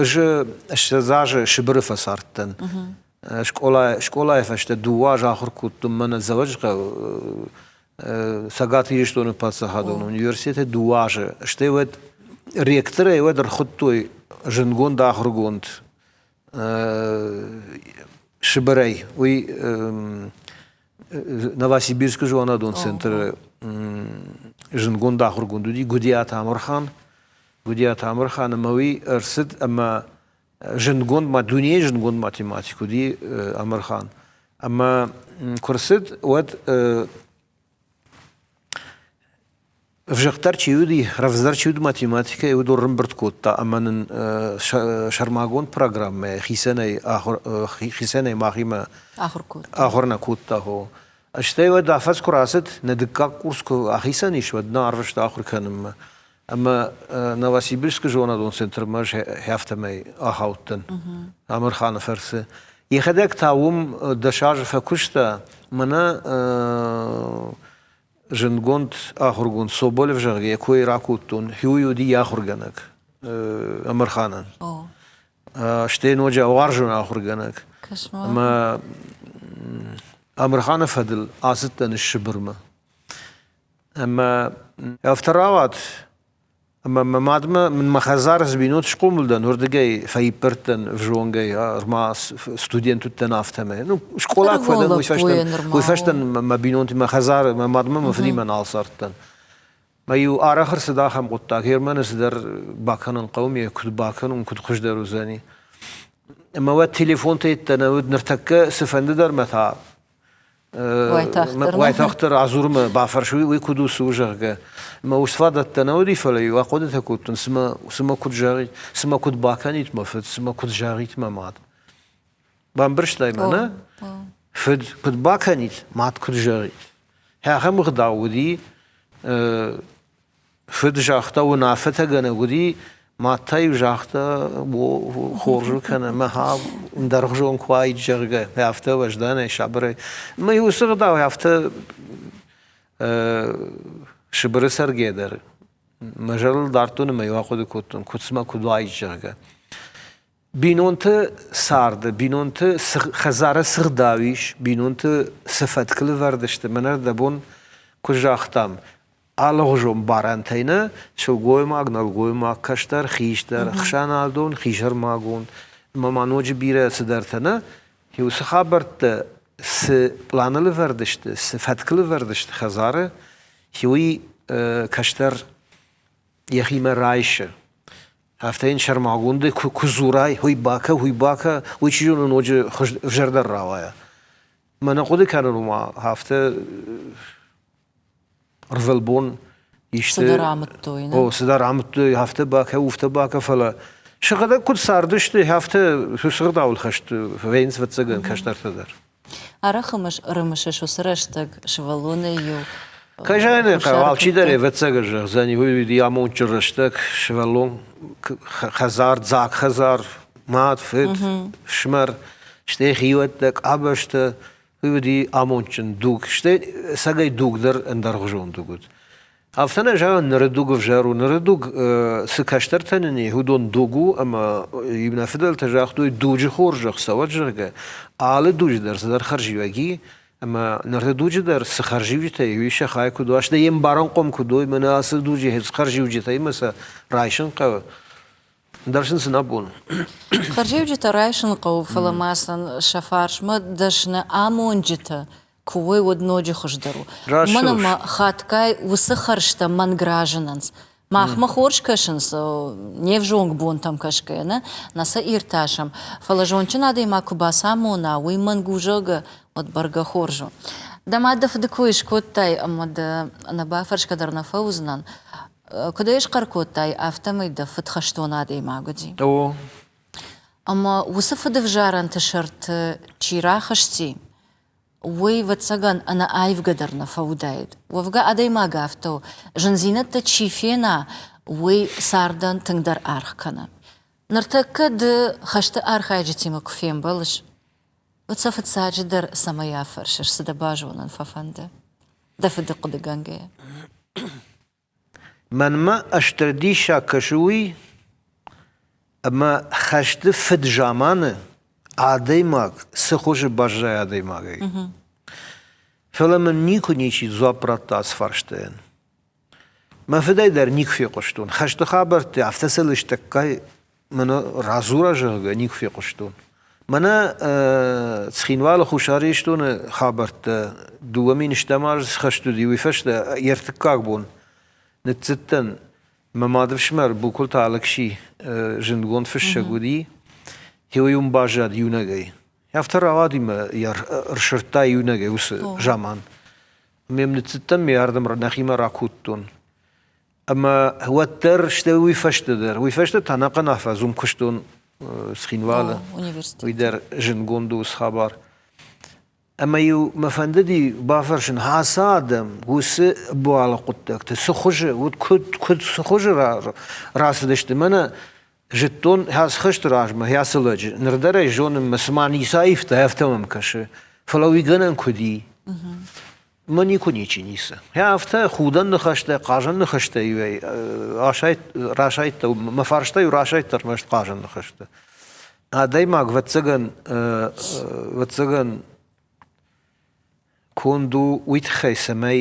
Ӕз 20 азы Сыбыры фӕцардтӕн. Скъолайы фӕстӕ дыууӕ азы ахуыр кодтон мӕнӕ Дзӕуӕджыхъӕуы Цӕгат Ирыстоны паддзахадон университеты дыууӕ азы. Стӕй уӕд ректорӕй уӕд ӕрхуыдтой зындгонд ахуыргонд Сыбырӕй. Уый Новосибирскы зонадон центры зындгонд ахуыргонд уыди Гуыдиаты Амырхан. Гуыдиаты Амырхан ӕмӕ уый ӕрцыд ӕмӕ зындгонд, дунейы зындгонд математик уыди Амырхан. Ӕмӕ куы рцыд, уӕд Ӕвзӕгъддӕр чи уыди, рӕвдздӕр чи уыд математикӕйы, уыдон рымбырд кодта ӕмӕ нын сӕрмагонд программӕ хицӕнӕй ахуыр, хицӕнӕй махимӕ ахуыр нӕ кодта. Хо. Стӕй уӕд афӕдз куы рацыд, нӕ дыккаг курс куы ахицӕн ис, уӕд нӕ арвыста ахуыр кӕнынмӕ. Ӕмӕ Новосибирскы зонадон центрмӕ ӕз афтӕмӕй ахаудтӕн Амырханы фӕрцы. Йӕхӕдӕг та уым 10 азы фӕкуыста, мӕнӕ зындгонд ахуыргонд Соболев, зӕгъгӕ, йӕ кой ракодтон. Уый уыди йӕ ахуыргӕнӕг Амырханӕн. Стӕй ноджы уарзон ахуыргӕнӕг. Ӕмӕ Амырханы фӕдыл ацыдтӕн Сыбырмӕ. Ӕмӕ афтӕ рауад, Ӕмӕ мӕ мадмӕ мын мӕ хӕдзары цы бинонты схъомыл дӕн, уырдыгӕй фӕиппӕрд дӕн ӕвзонгӕй, ӕрма студент уыдтӕн афтӕмӕй. Ну, скъола куы фӕдӕн, уый фӕстӕ, уый фӕстӕ мӕ бинонты мӕ хӕдзары, мӕ мадмӕ мӕ фыдимӕ нал цардтӕн. Мӕ-иу арӕх ӕрцыд ахӕм хъуыддаг, Германы цыдӕр бакӕнын хъӕуы, ме куыд бакӕнон, куыд хуыздӕр уыдзӕни. Ӕмӕ уӕд телефонтӕ йедтӕ нӕ уыд, ныртӕккӕ цыфӕнды дӕр мӕ та уайтагъддӕр адзурмӕ бафӕрс, уый куыд у, цы у, зӕгъгӕ. Мӕ ус фадӕттӕ нӕ уыди, фӕлӕ-иу ахъуыдытӕ кодтон, цымӕ, цымӕ куыд зӕгъид, цымӕ куыд бакӕнид мӕ фыд, цымӕ куыд зӕгъид мӕ мад. Бамбӕрстай мӕ, нӕ? Фыд куыд бакӕнид, мад куыд зӕгъид. Ахӕм ӕгъдау уыди, Фыд загъта, уынаффӕтӕгӕнӕг уыди, мад та-иу загъта, хорз у кӕнӕ мӕ ӕндӕргъуызон куы уаид, зӕгъгӕ, афтӕ уӕзданӕй, сабырӕй. Мӕ уыцы гъдауӕй афтӕ Сыбыры цӕргӕ дӕр мӕ зӕрдыл дардтон ӕмӕ-иу ахъуыды кодтон, куыд цымӕ куыд уаид, зӕгъгӕ. Бинонты царды, бинонты хӕдзары цы гъдау ис, бинонты цы фӕткыл ӕвӕрд сты, мӕнӕ дӕ бон куы загътам, алыгъуызон барӕнтӕй нӕ, сылгоймаг, нӕлгоймаг, кӕстӕр, хистӕр, ӕхсӕнадон, хисӕрмагонд ӕмӕ ма ноджы бирӕ цыдӕртӕ нӕ, уыцы хабӕрттӕ цы пъланыл ӕвӕрд сты, цы фӕткыл ӕвӕрд сты хӕдзары, уый кӕстӕр йӕхимӕ райсы. Афтӕ йын сӕрмагондӕй куы дзурай, уый бакӕ, уый бакӕ, уый чи зоны ноджы ӕвзӕрдӕр рауайа. Мӕнӕ хъуыды кӕнын уымӕ афтӕ ӕрвылбон исты цыдӕр амыдтой. О, цыдӕр амыдтой, афтӕ бакӕ, уфтӕ бакӕ, фӕлӕ сӕхӕдӕг куыд цардысты, афтӕ сыгъдауыл хӕст вӕййынц, ӕвӕццӕгӕн, кӕстӕртӕ дӕр. Арӕх ӕрымысыс уыцы рӕстӕг сывӕллонӕй-иу Кӕй зӕгъын ӕй хъӕуы, алчидӕр ӕвӕццӕгӕн зӕгъдзӕни, уый уыди амондджын рӕстӕг, сывӕллон хӕдзар, дзаг хӕдзар, мад, фыд, фсымӕр, стӕй хиуӕттӕ, къабӕзтӕ, уый уыди амондджын дуг, стӕй цӕгӕй дуг дӕр ӕндӕргъуызон дуг уыд. Афтӕ нӕ зӕгъын, ныры дуг ӕвзӕр у. Ныры дуг цы кӕстӕртӕ нын и, уыдон дуг у, ӕмӕ нӕ фыдӕлтӕ загътой, дуджы хорзӕх цӕуӕд, зӕгъгӕ. Алы дуджы дӕр цыдӕр хӕрзиуӕг и, ӕмӕ ныры дуджы дӕр цы хӕрзиуджытӕ и, уый сӕ хай куыд уа, стӕй йе мбарынхъом куыд уой, мӕнӕ ацы дуджы хӕрзиуджытӕ ӕмӕ сӕ райсын хъӕуы. Ӕндӕр сын цы нӕ бон. Хӕрзиуджытӕ райсын хъӕуы, фӕлӕ ма сын сӕ фарсмӕ дӕсны амонджытӕ куы уой, уӕд ноджы хуыздӕр у. Уымӕн ӕмӕ хатгай уыцы хӕрзтӕ мӕнг разынынц. Махмӕ хорз кӕсынц, не взонг бонтӕм кӕсгӕйӕ, нӕ, нӕ сӕ иртасӕм. Фӕлӕ зондджын адӕймаг куы бацамона, уый мӕнг у, зӕгъгӕ, уӕд бӕргӕ хорз у. Дӕ мад дӕ фыды кой скодтай ӕмӕ дӕ ӕнӕбафӕрсгӕ дӕр нӕ фӕуыдзынӕн. Куыд ӕй схъӕр кодтай, афтӕмӕй дӕ фыд хӕстон адӕймаг уыди. О. Ӕмӕ уыцы фыдывзарӕнты сӕрты чи рахызти, уый, ӕвӕццӕгӕн, ӕнӕаивгӕ дӕр нӕ фӕуыдаид. Уӕвгӕ адӕймаг афтӕ у, зындзинӕдтӕ чи фена, уый цардӕн тынгдӕр аргъ кӕны. Ныртӕккӕ ды хӕсты архайджытимӕ куы фембӕлыс, уӕд сӕ фыццаджыдӕр цӕмӕй афӕрсыс, цы дӕ базонын фӕфӕнды, дӕ фыды хъуыдыгӕнгӕйӕ? Мӕнмӕ стыр диссаг кӕсы уый, ӕмӕ хӕсты фыд-заманы адӕймаг цы хуызы баззайы адӕймагӕй. Фӕлӕ мын никуы ничи дзуапп радта ацы фарстайӕн. Мӕ фыдӕй дӕр никуы фехъуыстон. Хӕсты хабӕртты афтӕ цы лыстӕггай мӕнӕ радзура, зӕгъгӕ, никуы фехъуыстон. Мӕнӕ Цхинвалы Хуссар Ирыстоны хабӕрттӕ 2000 азы цы хӕст уыди, уый фӕстӕ йе ртыккаг бон ныццыдтӕн. Мӕ мадыфсымӕр Букуылты Алыкси зындгонд фыссӕг уыди, уый уым баззад иунӕгӕй. Афтӕ рауади мӕ йӕ ӕрсырдта иунӕгӕй уыцы заман. Ме ныццыдтӕн, ме ардӕм нӕхимӕ ракодтон. Ӕмӕ уӕддӕр, стӕй уый фӕстӕ дӕр, уый фӕстӕ та ӕнӕхъӕн афӕдз уым куыстон Цхинвалы. Уый дӕр зындгонд у уыцы хабар. Ӕмӕ-иу мӕ фӕндыди бафӕрсын, ацы адӕм уыцы буалы хъуыддӕгты цы хуызы, уыд куыд, куыд цы хуызы рацыдысты? Мӕнӕ зыдтон хӕсты размӕ хӕцы лӕджы, ныр дӕр ӕй зонын, мӕ цыма ницы аивта, афтӕ мӕм кӕсы. Фӕлӕ уый гӕнӕн куыд и? Мӕ никуы ничи ницы. Афтӕ худӕн ныхӕстӕ, хъазӕн ныхӕстӕ-иу расайдта, мӕ фарста-иу расайдта ӕрмӕст хъазӕн ныхӕстӕ. Адӕймаг, ӕвӕццӕгӕн, ӕвӕццӕгӕн, конд у уый тыххӕй, цӕмӕй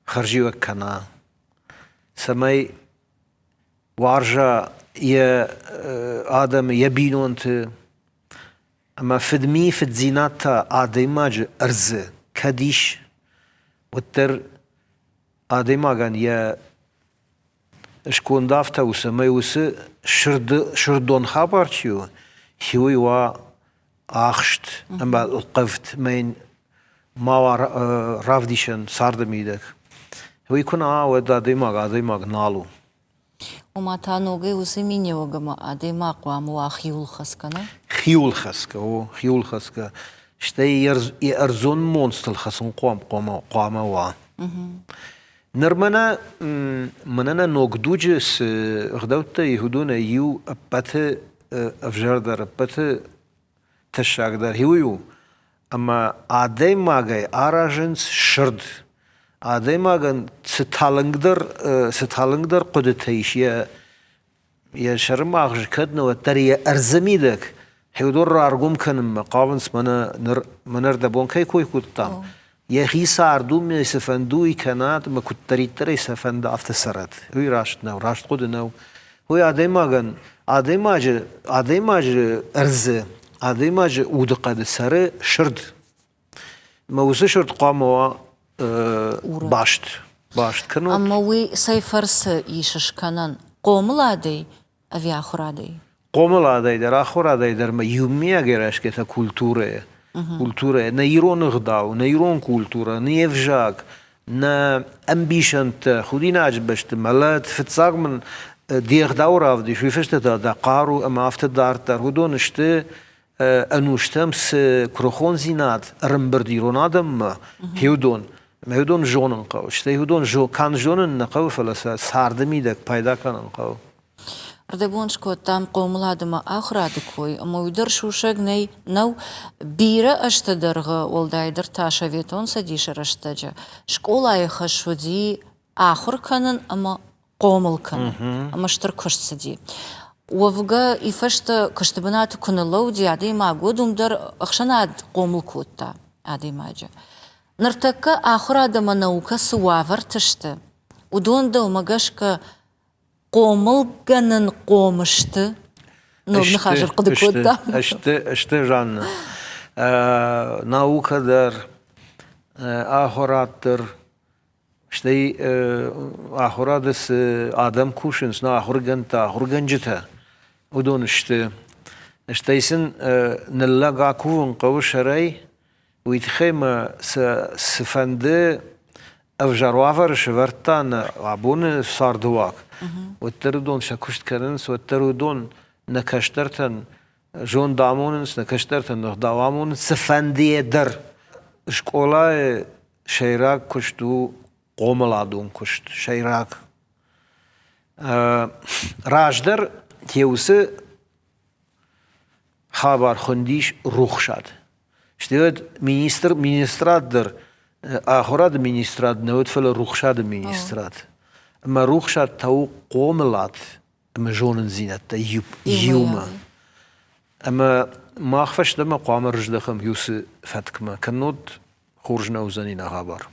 хӕрзиуӕг кӕна, цӕмӕй уарза йӕ адӕмы, йӕ бинонты, Ӕмӕ фыдми, фыддзинад та адӕймаджы ӕрдзы кӕд ис, уӕддӕр адӕймагӕн йӕ сконд афтӕ у, цӕмӕй уыцы сырды, сырдон хабар чи у, уый уа ахст ӕмӕ ӕлхъывд ӕмӕ йын ма уа равдисӕн царды мидӕг. Уый куы нӕ уа, уӕд адӕймаг адӕймаг нал у. Ома та ногӕй уыцы миниуӕг ӕмӕ адӕймаг хъуамӕ уа хиуылхӕцгӕ, нӕ? Хиуылхӕцгӕ, о, хиуылхӕцгӕ. Стӕй йӕ ӕрдзон монцтыл хӕцын хъуамӕ уа. Ныр мӕнӕ, мӕнӕ нӕ ног дуджы цы ӕгъдӕуттӕ и, уыдонӕй иу ӕппӕты ӕвзӕрдӕр, ӕппӕты тӕссагдӕр уый у, ӕмӕ адӕймагӕй аразынц сырд. Адӕймагӕн цы талынгдӕр, цы талынгдӕр хъуыдытӕ ис йӕ, йӕ сӕрымагъзы кӕд нӕ, уӕддӕр йӕ ӕрдзы мидӕг уыдон раргом кӕнынмӕ хъавынц мӕнӕ ныр мӕнӕ ӕрдӕбон кӕй кой кодтам, йӕхи цард у, цы фӕнды уый кӕнӕд ӕмӕ куыддӕриддӕр ӕй цы фӕнды, афтӕ цӕрӕд. Уый раст нӕу, раст хъуыды нӕу. Уый адӕймагӕн, адӕймаджы, адӕймаджы ӕрдзы, адӕймаджы удыхъӕды цӕры сырд. Ӕмӕ уыцы сырд хъуамӕ уа баст. Баст кӕнут. Ӕмӕ уый цӕй фӕрцы ис скӕнӕн? Хъомыладӕй ӕви ахуырадӕй? Хъомыладӕй дӕр, ахуырадӕй дӕр ма иумиагӕй райсгӕ культурӕйӕ. Культурӕйӕ, нӕ ирон ӕгъдау, нӕ ирон культурӕ, не взаг, нӕ ӕмбисӕндтӕ, худинаджы бӕсты мӕлӕт, фыццаг мын де гъдау равдис, уый фӕстӕ та дӕ хъару ӕмӕ афтӕ дарддӕр. Уыдон сты ӕнустӕм цы куырыхондзинад ӕрӕмбырд ирон адӕммӕ, уыдон. Ӕмӕ уыдон зонын хъӕуы. Стӕй уыдон канд зонын нӕ хъӕуы, фӕлӕ сӕ царды мидӕг пайда кӕнын хъӕуы. Ӕрдӕбон скодтам хъомылад ӕмӕ ахуырады кой, ӕмӕ уый дӕр сусӕг нӕй, нӕу. Бирӕ ӕзты дӕргъы, уӕлдайдӕр та Советон Цӕдисы рӕстӕджы, скъолайы хӕс уыди ахуыр кӕнын ӕмӕ хъомыл кӕнын. Ӕмӕ стыр куыст цыди. Уӕвгӕ, и фӕстӕ куысты бынаты куы ныллӕуыди адӕймаг, уӕд уым дӕр ӕхсӕнад хъомыл кодта адӕймаджы. Ныртӕккӕ ахуырад ӕмӕ наукӕ цы уавӕрты сты, уыдон дӕумӕ гӕсгӕ хъомылгӕнын хъом сты? Ног ныхас ӕрхъуыды кодтам. Сты, сты, Жанна. Наукӕ дӕр, ахуырад дӕр, стӕй ахуырады цы адӕм кусынц, нӕ ахуыргӕндтӕ, ахуыргӕнджытӕ, уыдон сты. Стӕй сын ныллӕг акувын хъӕуы сӕрӕй, уый тыххӕй мӕ сӕ цыфӕнды ӕвзӕр уавӕры сӕвӕрдта нӕ абоны цардыуаг, уӕддӕр уыдон сӕ куыст кӕнынц, уӕддӕр уыдон нӕ кӕстӕртӕн. Зонд амонынц, нӕ кӕстӕртӕн ӕгъдау амонынц цыфӕндыйӕ дӕр. Скъолайы сӕйраг куыст у хъомыладон куыст, сӕйраг. Раздӕр Теусы хабар хуындис рухсад. Стӕй уӕд министр, министрад дӕр, ахуырады министрад нӕ уыд, фӕлӕ рухсады министрад. Ӕмӕ рухсад та у хъомылад ӕмӕ зонындзинӕдтӕ иумӕ. Ӕмӕ мах фӕстӕмӕ хъуамӕ рыздӕхӕм уыцы фӕткмӕ, кӕннод хорз нӕ уыдзӕни нӕ хабар.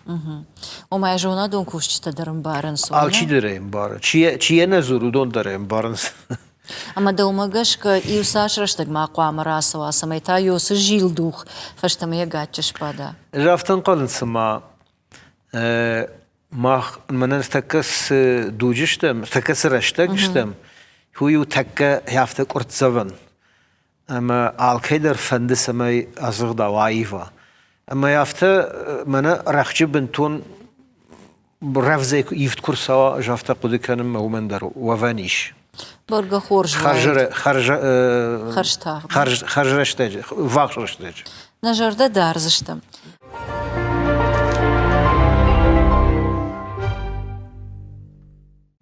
Ома зонадон кусджытӕ дӕр ӕмбарынц. Алчидӕр ӕй ӕмбары. Чи йӕ нӕ дзуры, уыдон дӕр ӕй ӕмбарынц. Ӕмӕ дӕумӕ гӕсгӕ иу цас рӕстӕг ма хъуамӕ рацӕуа, цӕмӕй та уыцы зилдух фӕстӕмӕ йӕ гаччы сбада? Ӕз афтӕ ӕнхъӕлын, цыма мах мӕнӕн тӕккӕ цы дуджы стӕм, тӕккӕ цы рӕстӕг стӕм, уый у тӕккӕ афтӕ къуырццӕвӕн. Ӕмӕ алкӕй дӕр фӕнды, цӕмӕй ӕзыгъдау аива. Ӕмӕ афтӕ мӕнӕ рӕхджы бынтон рӕвдзӕй ивд куы рцӕуа, ӕз афтӕ хъуыды кӕнын, мӕ уымӕн дӕр уӕвӕн ис. Бӕргӕ хорз Хӕрз, хӕрз рӕстӕджы, ввахс рӕстӕджы. Нӕ зӕрдӕ дардзыстӕм.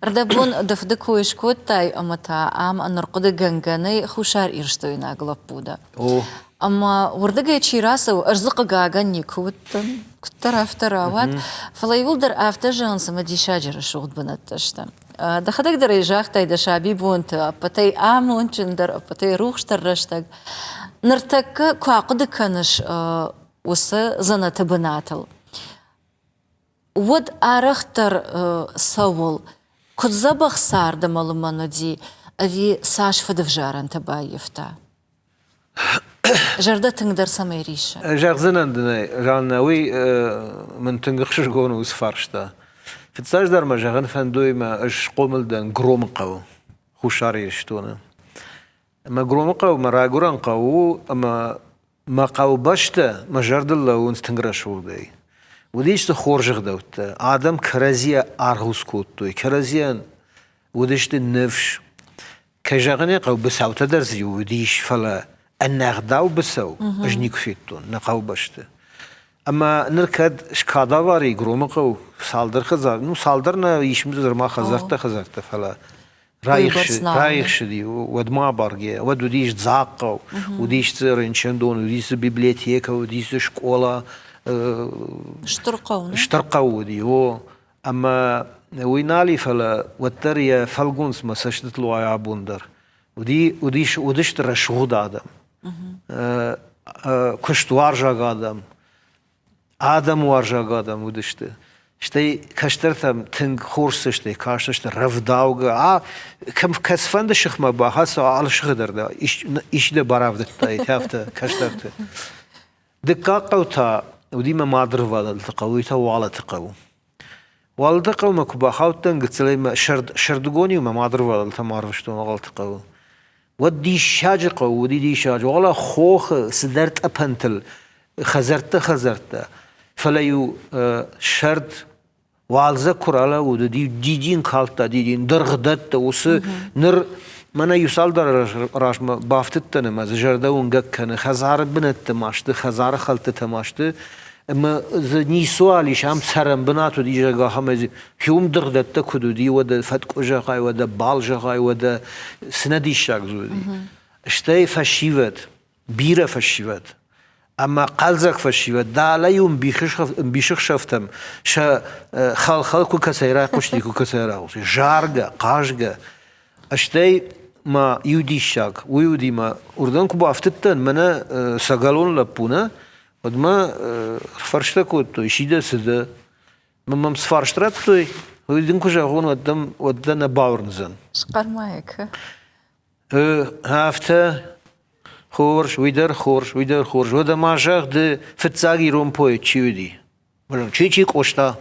Рдӕбон дӕ фыды кой скодтай ӕмӕ та ам ӕнӕрхъуыдыгӕнгӕ нӕй Хуссар Ирыстойнаг лӕппу дӕ. О. Ӕмӕ уырдыгӕй чи рацӕуы, ӕз дзы хъыгагӕн никуы уыдтӕн, куыддӕр афтӕ рауад, фӕлӕ иууылдӕр афтӕ зӕгъынц, ӕмӕ диссаджы рӕсугъд бынӕттӕ сты. Дӕхӕдӕг дӕр ӕй загътай дӕ сабибонты ӕппӕтӕй амондджындӕр, ӕппӕтӕй рухсдӕр рӕстӕг. Ныртӕккӕ куы ахъуыды кӕныс уыцы дзӕнӕты бынатыл, Уӕд арӕхдӕр цӕуыл, куыд дзӕбӕх цард ӕмӕ лымӕн уыди, ӕви цас фыдывзарӕнтӕ баййӕфта? Зӕрдӕ тынгдӕр цӕмӕй риссы? Зӕгъдзынӕн дын ӕй, Жаннӕ, уый мын тынг ӕхсызгон у уыцы фарста. Фыццаджыдӕр мӕ зӕгъын фӕндой мӕ ӕз схъомыл дӕн Громы хъӕуы, Хуссар Ирыстоны. Ӕмӕ Громы хъӕу мӕ райгуырӕн хъӕу у ӕмӕ Мӕ хъӕубӕстӕ мӕ зӕрдыл лӕууынц тынг рӕсугъдӕй. Уыдис дзы хорз ӕгъдӕуттӕ, адӕм кӕрӕдзийӕ аргъуц кодтой, кӕрӕдзийӕн уыдысты ныфс. Кӕй зӕгъын ӕй хъӕуы, быцӕутӕ дӕр дзы уыдис, фӕлӕ ӕнӕгъдау быцӕу ӕз никуы федтон нӕ хъӕубӕсты. Ӕмӕ ныр кӕд скадавар и Громы хъӕу цалдӕр хӕдзар, ну цалдӕр нӕ ис нырма хӕдзӕрттӕ-хӕдзӕрттӕ, фӕлӕ раихсыди, уӕд ма абаргӕ, уӕд уыдис дзахъхъау, уыдис дзы рынчындон, уыдис дзы библиотекӕ, уыдис дзы скъола. Стыр хъӕу, Стыр хъӕу уыди, о. Ӕмӕ уый нал и, фӕлӕ уӕддӕр йӕ фӕлгонц мӕ цӕстытыл уайы абон дӕр. Уыди, уыдис, уыдысты рӕсугъд адӕм, куыстуарзаг адӕм, адӕмуарзаг адӕм уыдысты. Стӕй кӕстӕртӕм тынг хорз цӕстӕй кастысты, рӕвдаугӕ. А кӕм кӕцыфӕнды сыхмӕ бахӕццӕ, алы сыхы дӕр дӕ исчи дӕ барӕвдыдтаид афтӕ кӕстӕрты. Дыккаг хъӕу та уыди мӕ мадырвадӕлты хъӕу, уый та Уалыты хъӕу. Уалыты хъӕумӕ куы бахаудтӕн гыццылӕй мӕ сӕрдыгон-иу мӕ мадырвадӕлтӕм арвыстон Уалыты хъӕуы. Уӕд диссаджы хъӕу уыди диссаджы. Уӕлӕ хохы цыдӕр тъӕпӕнтыл хӕдзӕрттӕ-хӕдзӕрттӕ. Фӕлӕ-иу сӕрд уалдзӕг куы ралӕууыд, уыди дидин калдта дидин, дыргъдӕттӕ уыцы ныр мӕнӕ иу цалдӕр размӕ бафтыдтӕн ӕмӕ дзы зӕрдӕ уынгӕг кӕны. Хӕдзары бынӕтты ма сты, хӕдзары хӕлдтытӕ ма сты. Ӕмӕ дзы ницыуал ис, ам цӕрӕн бынат уыди, зӕгъгӕ, ахӕмӕй дзы хиуым дыргъдӕттӕ куыд уыди, уӕдӕ фӕткъуы зӕгъай, уӕдӕ бал зӕгъай, уӕдӕ цы нӕ диссаг дзы уыди. Стӕй фӕсивӕд, бирӕ фӕсивӕд ӕмӕ хъӕлдзӕг фӕсивӕд, дӕлӕ-иу ӕмбисыхсӕвтӕм сӕ хӕл-хӕл куы кӕцӕй райхъуысти, куы кӕцӕй райхъуысти, заргӕ, хъазгӕ. Стӕй ма иу диссаг, уый уыди мӕ, уырдӕм куы бафтыдтӕн, мӕнӕ сӕгӕлон лӕппу нӕ, уӕд мӕ фӕрстӕ кодтой, чи дӕ, цы дӕ. Мӕм цы фарст радтой, уый дын куы зӕгъон, уӕд дӕм уӕд дӕ нӕ бауырндзӕн. Схъӕр ма йӕ кӕ. Афтӕ хорз, уый дӕр хорз, уый дӕр хорз. Уӕдӕ ма зӕгъ, ды фыццаг ирон поэт чи уыди? Чи-чи Къоста?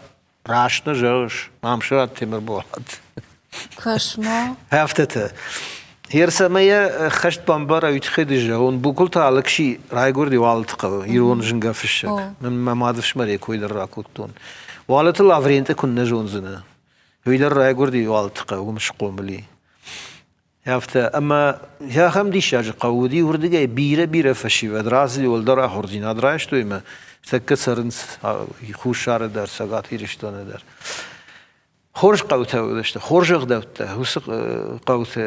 Раст нӕ зӕгъыс, Мамсырат Темырболат. Кӕс-ма. Афтӕтӕ. Ерсӕмӕ йӕ хӕст бамбара, уый тыххӕй ды зӕгъон, Букуылты Алыкси райгуырди Уалыты хъӕуы, ирон зынгӕ фыссӕг. Мӕн мӕ мадыфсымӕр йӕ кой дӕр ракодтон. Уалыты Лавренты куыннӕ зондзынӕ. Уый дӕр райгуырди Уалыты хъӕуы, уым схъомыл и. Афтӕ ӕмӕ ахӕм диссаджы хъӕу уыди, уырдыгӕй бирӕ-бирӕ фӕсивӕд рацыди, уӕлдӕр ахуырдзинад райстой ӕмӕ тӕккӕ цӕрынц Хуссары дӕр, Цӕгат Ирыстоны дӕр. Хорз хъӕутӕ уыдысты, хорз ӕгъдӕуттӕ уыцы хъӕуты.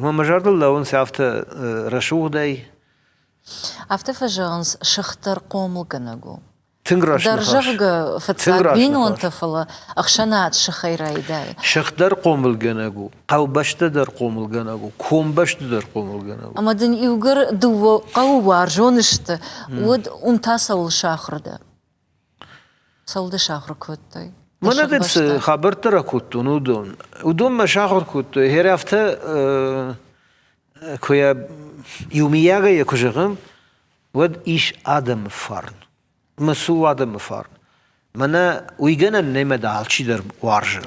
Мӕ мӕ зӕрдыл лӕууынц афтӕ рӕсугъдӕй. Афтӕ фӕзӕгъынц, сых дӕр хъомылгӕнӕг у. Тынг раст Дӕр, зӕгъгӕ, фыццаг бинонтӕ, фӕлӕ ӕхсӕнад сыхӕй райдайы. Сых дӕр хъомылгӕнӕг у, хъӕубӕстӕ дӕр хъомылгӕнӕг у, комбӕсты дӕр хъомылгӕнӕг у. Ӕмӕ дын иугӕр дыууӕ хъӕуы уарзон сты, уӕд уым та цӕуыл сахуыр дӕ? Цӕуыл дӕ сахуыр кодтой? Мӕнӕ дын цы хабӕрттӕ ракодтон, уыдон. Уыдон мӕ сахуыр кодтой. Гъер афтӕ куы йӕ иумийагӕй йӕ куы зӕгъӕм, уӕд ис адӕмы фарн. Мӕ цы у адӕмы фарн? Мӕнӕ уый гӕнӕн нӕй мӕ дӕ алчидӕр уарзы.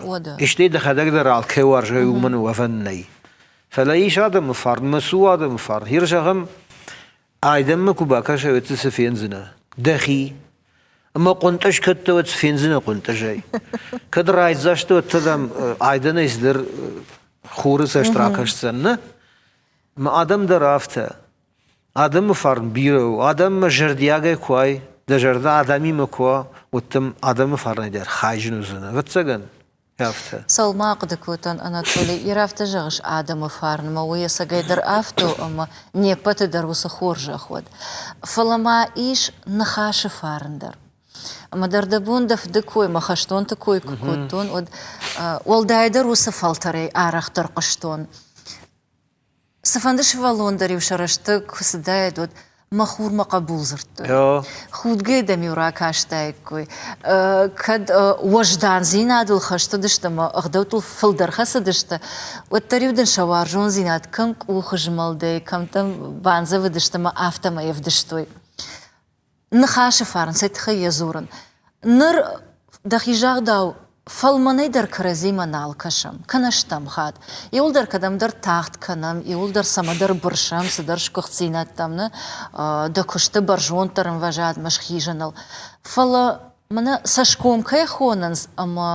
Стӕй дӕхӕдӕг дӕр алкӕй уарзай, уымӕн уӕвӕн нӕй. Фӕлӕ ис адӕмы фарн, мӕ цы у адӕмы фарн? Гъер зӕгъӕм, Айдӕнмӕ куы бакӕсай, уӕд дзы цы фендзынӕ? Дӕхи. Ӕмӕ хъуынтъыз кӕд дӕ, уӕд цы фендзынӕ хъуынтъызӕй? Кӕд райдзаст уӕд та дӕм айдӕнӕй цыдӕр хуры цӕст ракӕсдзӕн, нӕ? Ӕмӕ адӕм дӕр афтӕ. Адӕмы фарн бирӕ у. Адӕммӕ зӕрдиагӕй куы уай, дӕ зӕрдӕ адӕмимӕ куы уа, уӕд дӕм адӕмы фарнӕй дӕр хайджын уыдзынӕ. Ӕвӕццӕгӕн, Афтӕ. Цӕуыл ма ахъуыды кодтон, Анатоли, йер афтӕ зӕгъыс адӕмы фарнмӕ, уый ӕцӕгӕйдӕр афтӕ у ӕмӕ не ппӕты дӕр уыцы хорзӕх уӕд. Фӕлӕ ма ис ныхасы фарн дӕр. Ӕмӕ дӕр дӕ бон дӕ фыды кой мӕ хӕстонты кой куы кодтон, уӕд уӕлдайдӕр уыцы фӕлтӕрӕй арӕхдӕр хъуыстон. Цыфӕнды сывӕллон дӕр-иу сӕ рӕстӕг куы цыдаид, уӕд мӕ хур мӕ хъӕбул дзырдтой. Худгӕ дӕм-иу ракастаиккой. Кӕд уӕздандзинадыл хӕст уыдысты ӕмӕ ӕгъдӕуттыл фылдӕр хӕцыдысты, уӕддӕр-иу дын сӕ уарзондзинад кӕм къухызмӕлдӕй, кӕм дӕм бандзӕвыдысты ӕмӕ афтӕмӕй ӕвдыстой. Ныхасы фарн, сӕ тыххӕй йӕ дзурын. Ныр дӕхи загъдау, фӕлмӕнӕй дӕр кӕрӕдзимӕ нал кӕсӕм, кӕнӕ стӕм хатт. Иуылдӕр кӕдӕмдӕр тагъд кӕнӕм, иуылдӕр цӕмӕдӕр бырсӕм, цыдӕр сгуыхтдзинӕдтӕм, нӕ дӕ куысты бӕрзонддӕр ӕмвӕзадмӕ схизыныл. Фӕлӕ мӕнӕ цӕсгом кӕй хонынц ӕмӕ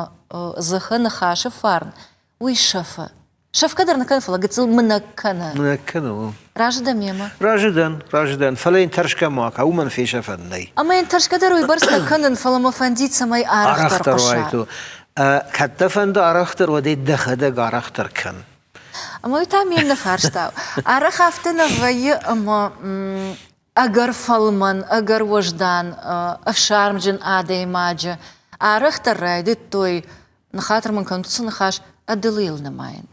дзыхы ныхасы фарн, уый сӕфы. Сӕфгӕ дӕр нӕ кӕны, фӕлӕ гыццыл мынӕг кӕны. Мынӕг кӕны, о. Разы дӕ мемӕ? Разы дӕн, разы дӕн, фӕлӕ йын тӕрсгӕ ма кӕ, уымӕн фесӕфӕн нӕй. Ӕмӕ йын тӕрсгӕ дӕр уыйбӕрц нӕ кӕнын, фӕлӕ мӕ фӕндид, цӕмӕй арӕхдӕр хъуса. Кӕд дӕ фӕнды арӕхдӕр, уӕд ӕй дӕхӕдӕг арӕхдӕр кӕн. Ӕмӕ уый та ме ннӕ фарста. Арӕх афтӕ нӕ вӕййы, ӕмӕ ӕгӕр фӕлмӕн, ӕгӕр уӕздан, ӕфсармджын адӕймаджы арӕхдӕр райдыдтой, ныхатыр мын кӕнут уыцы ныхас, ӕдылыйыл нымайын.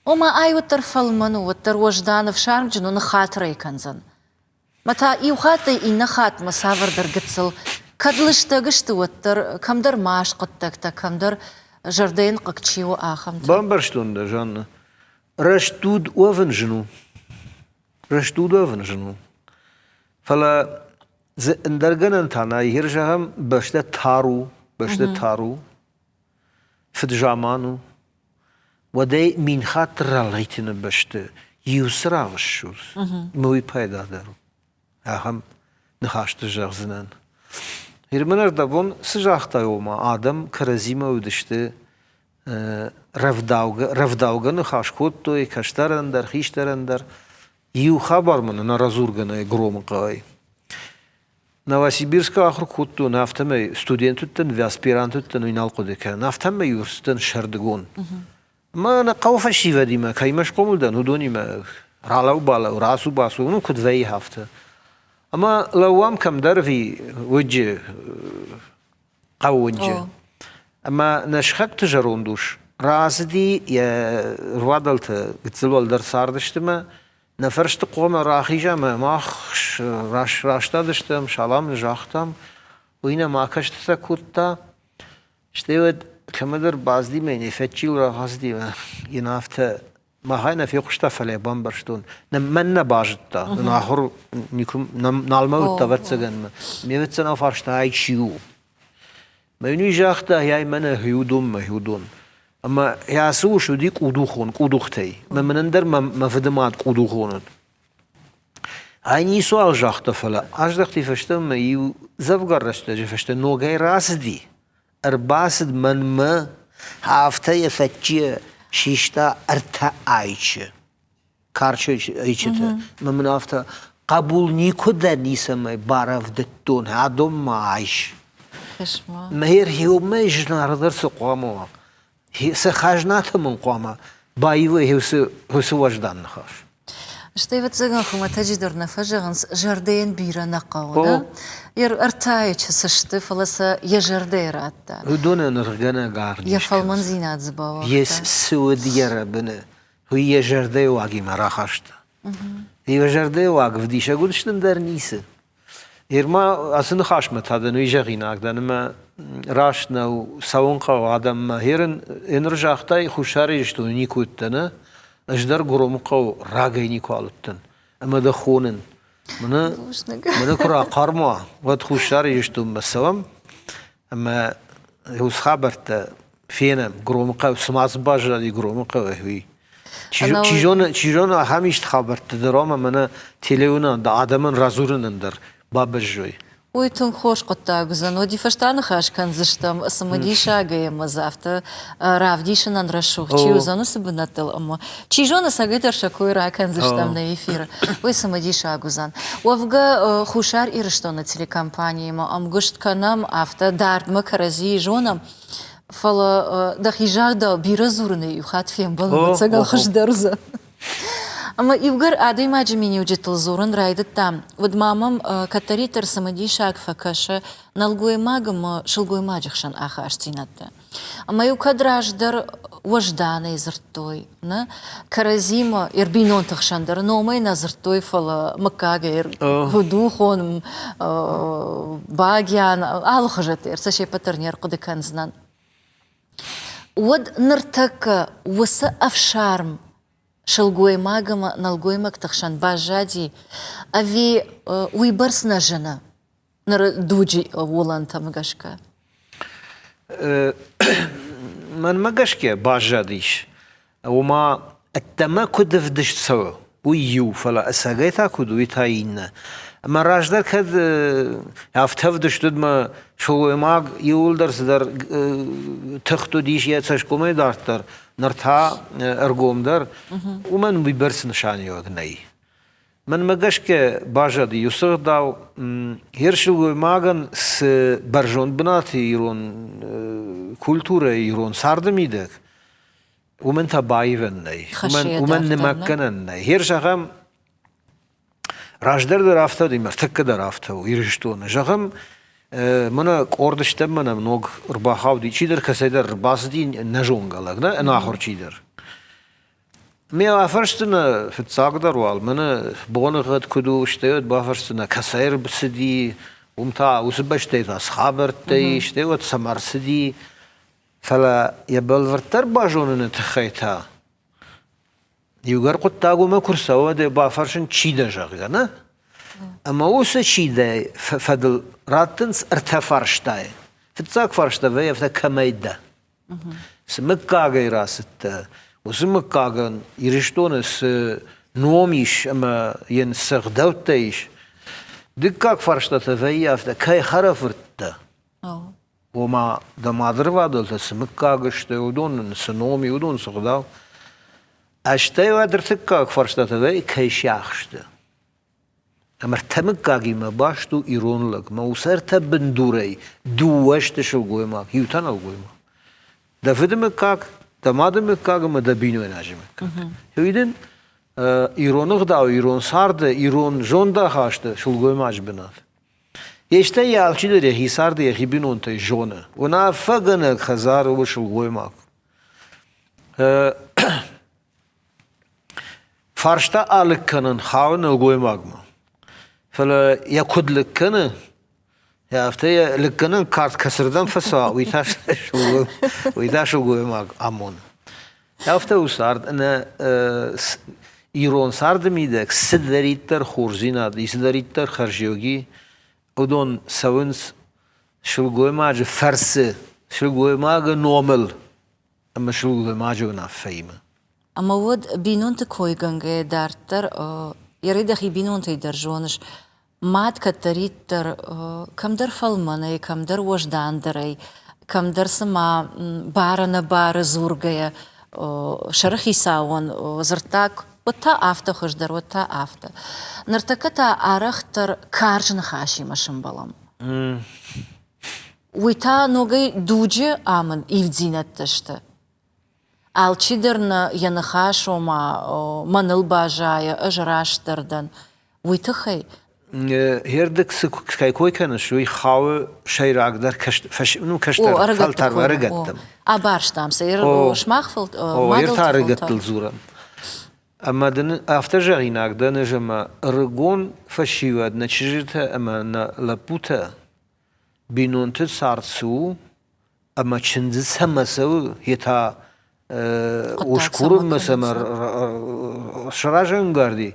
Ома ай уӕддӕр фӕлмӕн у, уӕддӕр уӕздан, ӕфсармджын у, ныххатыр ӕй кӕндзӕн. Мӕ та иу хаттӕй иннӕ хаттмӕ цавӕрдӕр гыццыл, кӕд лыстӕг сты, уӕддӕр кӕмдӕр маст хъуыддӕгтӕ, кӕмдӕр зӕрдӕйӕн хъыг чи у, ахӕмтӕ. Бамбӕрстон дӕ, Жанна. Рӕстуд уӕвын зын у. Рӕстуд уӕвын зын у. Фӕлӕ дзы ӕндӕр гӕнӕн та нӕй. Гъер зӕгъӕм, бӕстӕ тар у, бӕстӕ тар у, фыд-заман у. Уӕдӕй мин хатты ралгъитыны бӕсты иу цырагъ ссудз, ӕмӕ уый пайдадӕр у. Ахӕм ныхӕсты зӕгъдзынӕн. Гъер мын ӕрдӕбон цы загътай, ома адӕм кӕрӕдзимӕ уыдысты рӕвдаугӕ, рӕвдаугӕ ныхас кодтой кӕстӕрӕн дӕр, хистӕрӕн дӕр. Иу хабар мын ӕнӕрадзургӕ нӕй Громы хъӕуӕй. Новосибирскы ахуыр кодтон, афтӕмӕй студент уыдтӕн, аспирант уыдтӕн, уый нал хъуыды кӕнын. Афтӕмӕй уырсдӕн сӕрдыгон. Мӕ нӕ хъӕуы фӕсивӕдимӕ, кӕимӕ схъомыл дӕн, уыдонимӕ ралӕу-балӕу, рацу-бацу, ну куыд вӕййы афтӕ. Ӕмӕ лӕууӕм кӕмдӕр ӕви уыджы хъӕууынджы. Ӕмӕ нӕ сыхӕгты зӕронд ус рацыди йӕ рвадӕлты гыццыл уӕлдӕр цардысты мӕ нӕ фӕрсты хъуамӕ рахиза ӕмӕ мах растадыстӕм, салам ын загътам. Уый нӕм акӕстытӕ кодта. Стӕй уӕд кӕмӕдӕр бацыди мӕ йын фӕччил рахӕцыди ӕмӕ йын афтӕ Махӕй нӕ фехъуыста, фӕлӕ бамбӕрстон. Мӕн нӕ базыдта. Ахуыр никуы нал мӕ уыдта, ӕвӕццӕгӕн. Ме вӕццӕгӕн фарста, ай чи у? Мӕ йын уый загъта, ай мӕнӕ хиудон, мӕ хиудон. Ӕмӕ ацы ус уыди къудухон, къудухтӕй. Мӕ мӕнӕн дӕр мӕ фыды мад къудухон уыд. Ай ницуал загъта, фӕлӕ аздӕхти фӕстӕмӕ иу дзӕвгар рӕстӕджы фӕстӕ ногӕй рацыди. Ӕрбацыд мӕнмӕ, афтӕ йӕ фӕччийӕ. Систа ӕртӕ айчы, карчы ӕйчытӕ. Мӕ мын афтӕ, хъӕбул никуы дӕ ницӕмӕй барӕвдыдтон, адон ма айс. Мӕ ӕрхиумӕ зынаргъдӕр цы хъуамӕ уа? Цы хӕзнатӕ мын хъуамӕ баивой уыцы уӕздан ныхас? Стӕй, ӕвӕццӕгӕн, хуымӕтӕджы дӕр нӕ фӕзӕгъынц, зӕрдӕйӕн бирӕ нӕ хъӕуы, нӕ? Ӕртӕйы цы сты, фӕлӕ сӕ йӕ зӕрдӕйы радта. Уыдонӕн ӕргъгӕнӕг аргъ Йӕ фӕлмӕндзинад дзы бауагъта. Йе цы уыд йӕ рӕбыны, уый йӕ зӕрдӕйы уагимӕ рахаста. Йӕ зӕрдӕйы уаг ӕвдисӕг уыдысты дӕр ницы. Ерма ацы ныхасмӕ та дын уый зӕгъинаг дӕн, ӕмӕ раст нӕу, цӕуын хъӕуы адӕммӕ. Ерын еныр загътай, Хуссар Ирыстоны никуы уыдтӕн, ӕз дӕр Гуромы хъӕу рагӕй никуы алыдтӕн. Ӕмӕ дӕ хонын. Мӕнӕ, мӕнӕ куы рахъарм уа, уӕд Хуссар Ирыстонмӕ цӕуӕм ӕмӕ уыцы хабӕрттӕ фенӕм. Громы хъӕу, цыма дзы баззади Громы хъӕуӕй, уый. Чи зоны, чи зоны, ахӕм исты хабӕрттӕ дӕр ӕмӕ мӕнӕ телеуынӕн адӕмӕн радзурынӕн дӕр бабӕззой. Уый тынг хорз хъуыддаг уыдзӕн. Уӕди фӕстӕ ныхас кӕндзыстӕм цымыдисагӕй ӕмӕ дзы афтӕ равдисынӕн рӕсугъд чи уыдзӕн, уыцы бынӕттыл ӕмӕ чи зоны, цӕгӕйдӕр сӕ кой ракӕндзыстӕм нӕ эфиры. Уый цымыдисаг уыдзӕн. Уӕвгӕ, Хуссар Ирыстоны телекомпаниимӕ ӕмгуыст кӕнӕм, афтӕ дардмӕ кӕрӕдзийы зонӕм. Фӕлӕ дӕхи загъдау бирӕ дзурынӕй иу хатт фембӕлын ӕцӕгӕл хуыздӕр уыдзӕн. Ӕмӕ иугӕр адӕймаджы миниуджытыл дзурын райдыдтам, уӕд ма мӕм кӕддӕриддӕр цымыдисаг фӕкӕсы нӕлгоймаг ӕмӕ сылгоймаджы хсӕн ахастдзинӕдтӕ. Ӕмӕ-иу кӕд раздӕр уӕзданӕй дзырдтой, нӕ кӕрӕдзимӕ ӕрбинонты хсӕн дӕр номӕй нӕ дзырдтой, фӕлӕ мыггагӕй куыдухон, багиан, алыхуызӕттӕ сӕ се ппӕт дӕр не рхъуыды кӕндзынӕн. Уӕд ныртӕккӕ уыцы ӕфсарм сылгоймаг ӕмӕ нӕлгоймӕгты хсӕн баззади ӕви уыйбӕрц нӕ зыны ныры дуджы уылӕнтӕм гӕсгӕ? Мӕнмӕ гӕсгӕ баззадис. Ома, ӕддӕмӕ куыд ӕвдыст цӕуы, уый иу, фӕлӕ ӕцӕгӕй та куыд, уый та иннӕ. Ӕмӕ раздӕр кӕд афтӕ ӕвдыст уыд, мӕ сылгоймаг иууылдӕр цыдӕр тыхт уыдис йӕ цӕсгомӕй дарддӕр, ныр та ӕргомдӕр, уымӕн уыйбӕрц нысаниуӕг нӕй. Мӕнмӕ гӕсгӕ баззади иу ӕгъдау, йе сылгоймагӕн цы бӕрзонд бынаты ирон культурӕйы, ирон царды мидӕг, уымӕн та баивӕн нӕй, уымӕн нымӕггӕнӕн нӕй. Гъер зӕгъӕм, раздӕр дӕр афтӕ уыди, ӕртӕккӕ дӕр афтӕ у Ирыстоны. Зӕгъӕм, мӕнӕ къорд стӕм мӕнӕ ног ӕрбахауди, чидӕр кӕцӕйдӕр ӕрбацыди нӕзонгӕ лӕг, нӕ ӕнахуыр чидӕр. Ме афӕрсдзынӕ фыццагдӕр уал, мӕнӕ боныгъӕд куыд у, стӕй уӕд бафӕрсдзынӕ, кӕцӕй ӕрцыди, уым та уыцы бӕстӕй та цы хабӕрттӕ и, стӕй уӕд цӕмӕ ӕрцыди. Фӕлӕ йӕ бӕлвырддӕр базоныны тыххӕй та иугӕр хъуыддаг уымӕ куы рцӕуа, уӕд ӕй бафӕрсын, чи дӕ, зӕгъгӕ, нӕ? Ӕмӕ уыцы чи дӕ фӕдыл раттынц ӕртӕ фарстайы. Фыццаг фарста вӕййы афтӕ, кӕмӕй дӕ? Цы мыггагӕй рацыдтӕ, уыцы мыггагӕн Ирыстоны цы ном ис ӕмӕ йын цы ӕгъдӕуттӕ ис. Дыккаг фарста та вӕййы афтӕ, кӕй хӕрӕфырт дӕ? Ома, дӕ мадырвадӕлтӕ цы мыггаг сты, уыдон нын цы ном и, уыдон цы гъдау. Стӕй уӕд ӕртыккаг фарстатӕ вӕййы, кӕй сиахс сты. Ӕмӕ ӕртӕ мыггагимӕ баст у ирон лӕг. Мӕ уыцы ӕртӕ бындурӕй дыууӕ сты сылгоймаг, иу та нӕлгоймаг. Дӕ фыды мыггаг, дӕ мады мыггаг ӕмӕ дӕ бинойнаджы мыггаг. Уый дын ирон ӕгъдау, ирон царды, ирон зондахасты сылгоймаджы бынат. Стӕй йӕ алчидӕр йӕхи царды йӕхи бинонтӕй зоны. Уынаффӕгӕнӕг хӕдзары у сылгоймаг. Фарста алыг кӕнын хауы нӕлгоймагмӕ. Фӕлӕ йӕ куыд лыг кӕны, афтӕ йӕ лыггӕнӕн кард кӕцырдӕм фӕцӕуа, уый та сылгоймаг амоны. Афтӕ у цард, ӕнӕ ирон царды мидӕг цыдӕриддӕр хорздзинад и, цыдӕриддӕр хӕрзиуӕг и, уыдон цӕуынц сылгоймаджы фӕрцы, сылгоймагы номыл ӕмӕ сылгоймаджы уынаффӕимӕ. Ӕмӕ уӕд бинонты койгӕнгӕйӕ дарддӕр, йӕ дӕхи бинонтӕй дӕр зоныс, Мад кӕддӕриддӕр кӕмдӕр фӕлмӕнӕй, кӕмдӕр уӕздандӕрӕй, кӕмдӕр цыма бар-ӕнӕбары дзургӕйӕ. сӕрыхицауӕн дзырддаг, уӕд та афтӕ хуыздӕр, уӕд та афтӕ. Ныртӕккӕ та арӕхдӕр карз ныхасимӕ сӕмбӕлӕм. Уый та ногӕй дуджы амынд ивддзинӕдтӕ сты. Алчидӕр нӕ йӕ ныхас, ома, мӕныл баззайы, ӕз растдӕр дӕн, уый тыххӕй. Хердыг цы кӕй кой кӕныс, уый хауы сӕйрагдӕр ну, кӕстӕр фӕлтӕр ӕрыгӕттӕм. Абарстам сӕ, сымах мадӕлты ӕрыгӕттыл дзурӕм. Ӕмӕ дын афтӕ зӕгъинаг дӕн ӕз, ӕмӕ ӕрыгон фӕсивӕд, нӕ чызджытӕ ӕмӕ нӕ лӕппутӕ бинонты цард цы у, ӕмӕ чындзы цӕмӕ цӕуы, йе та ус курынмӕ цӕмӕ сразӕнгард и,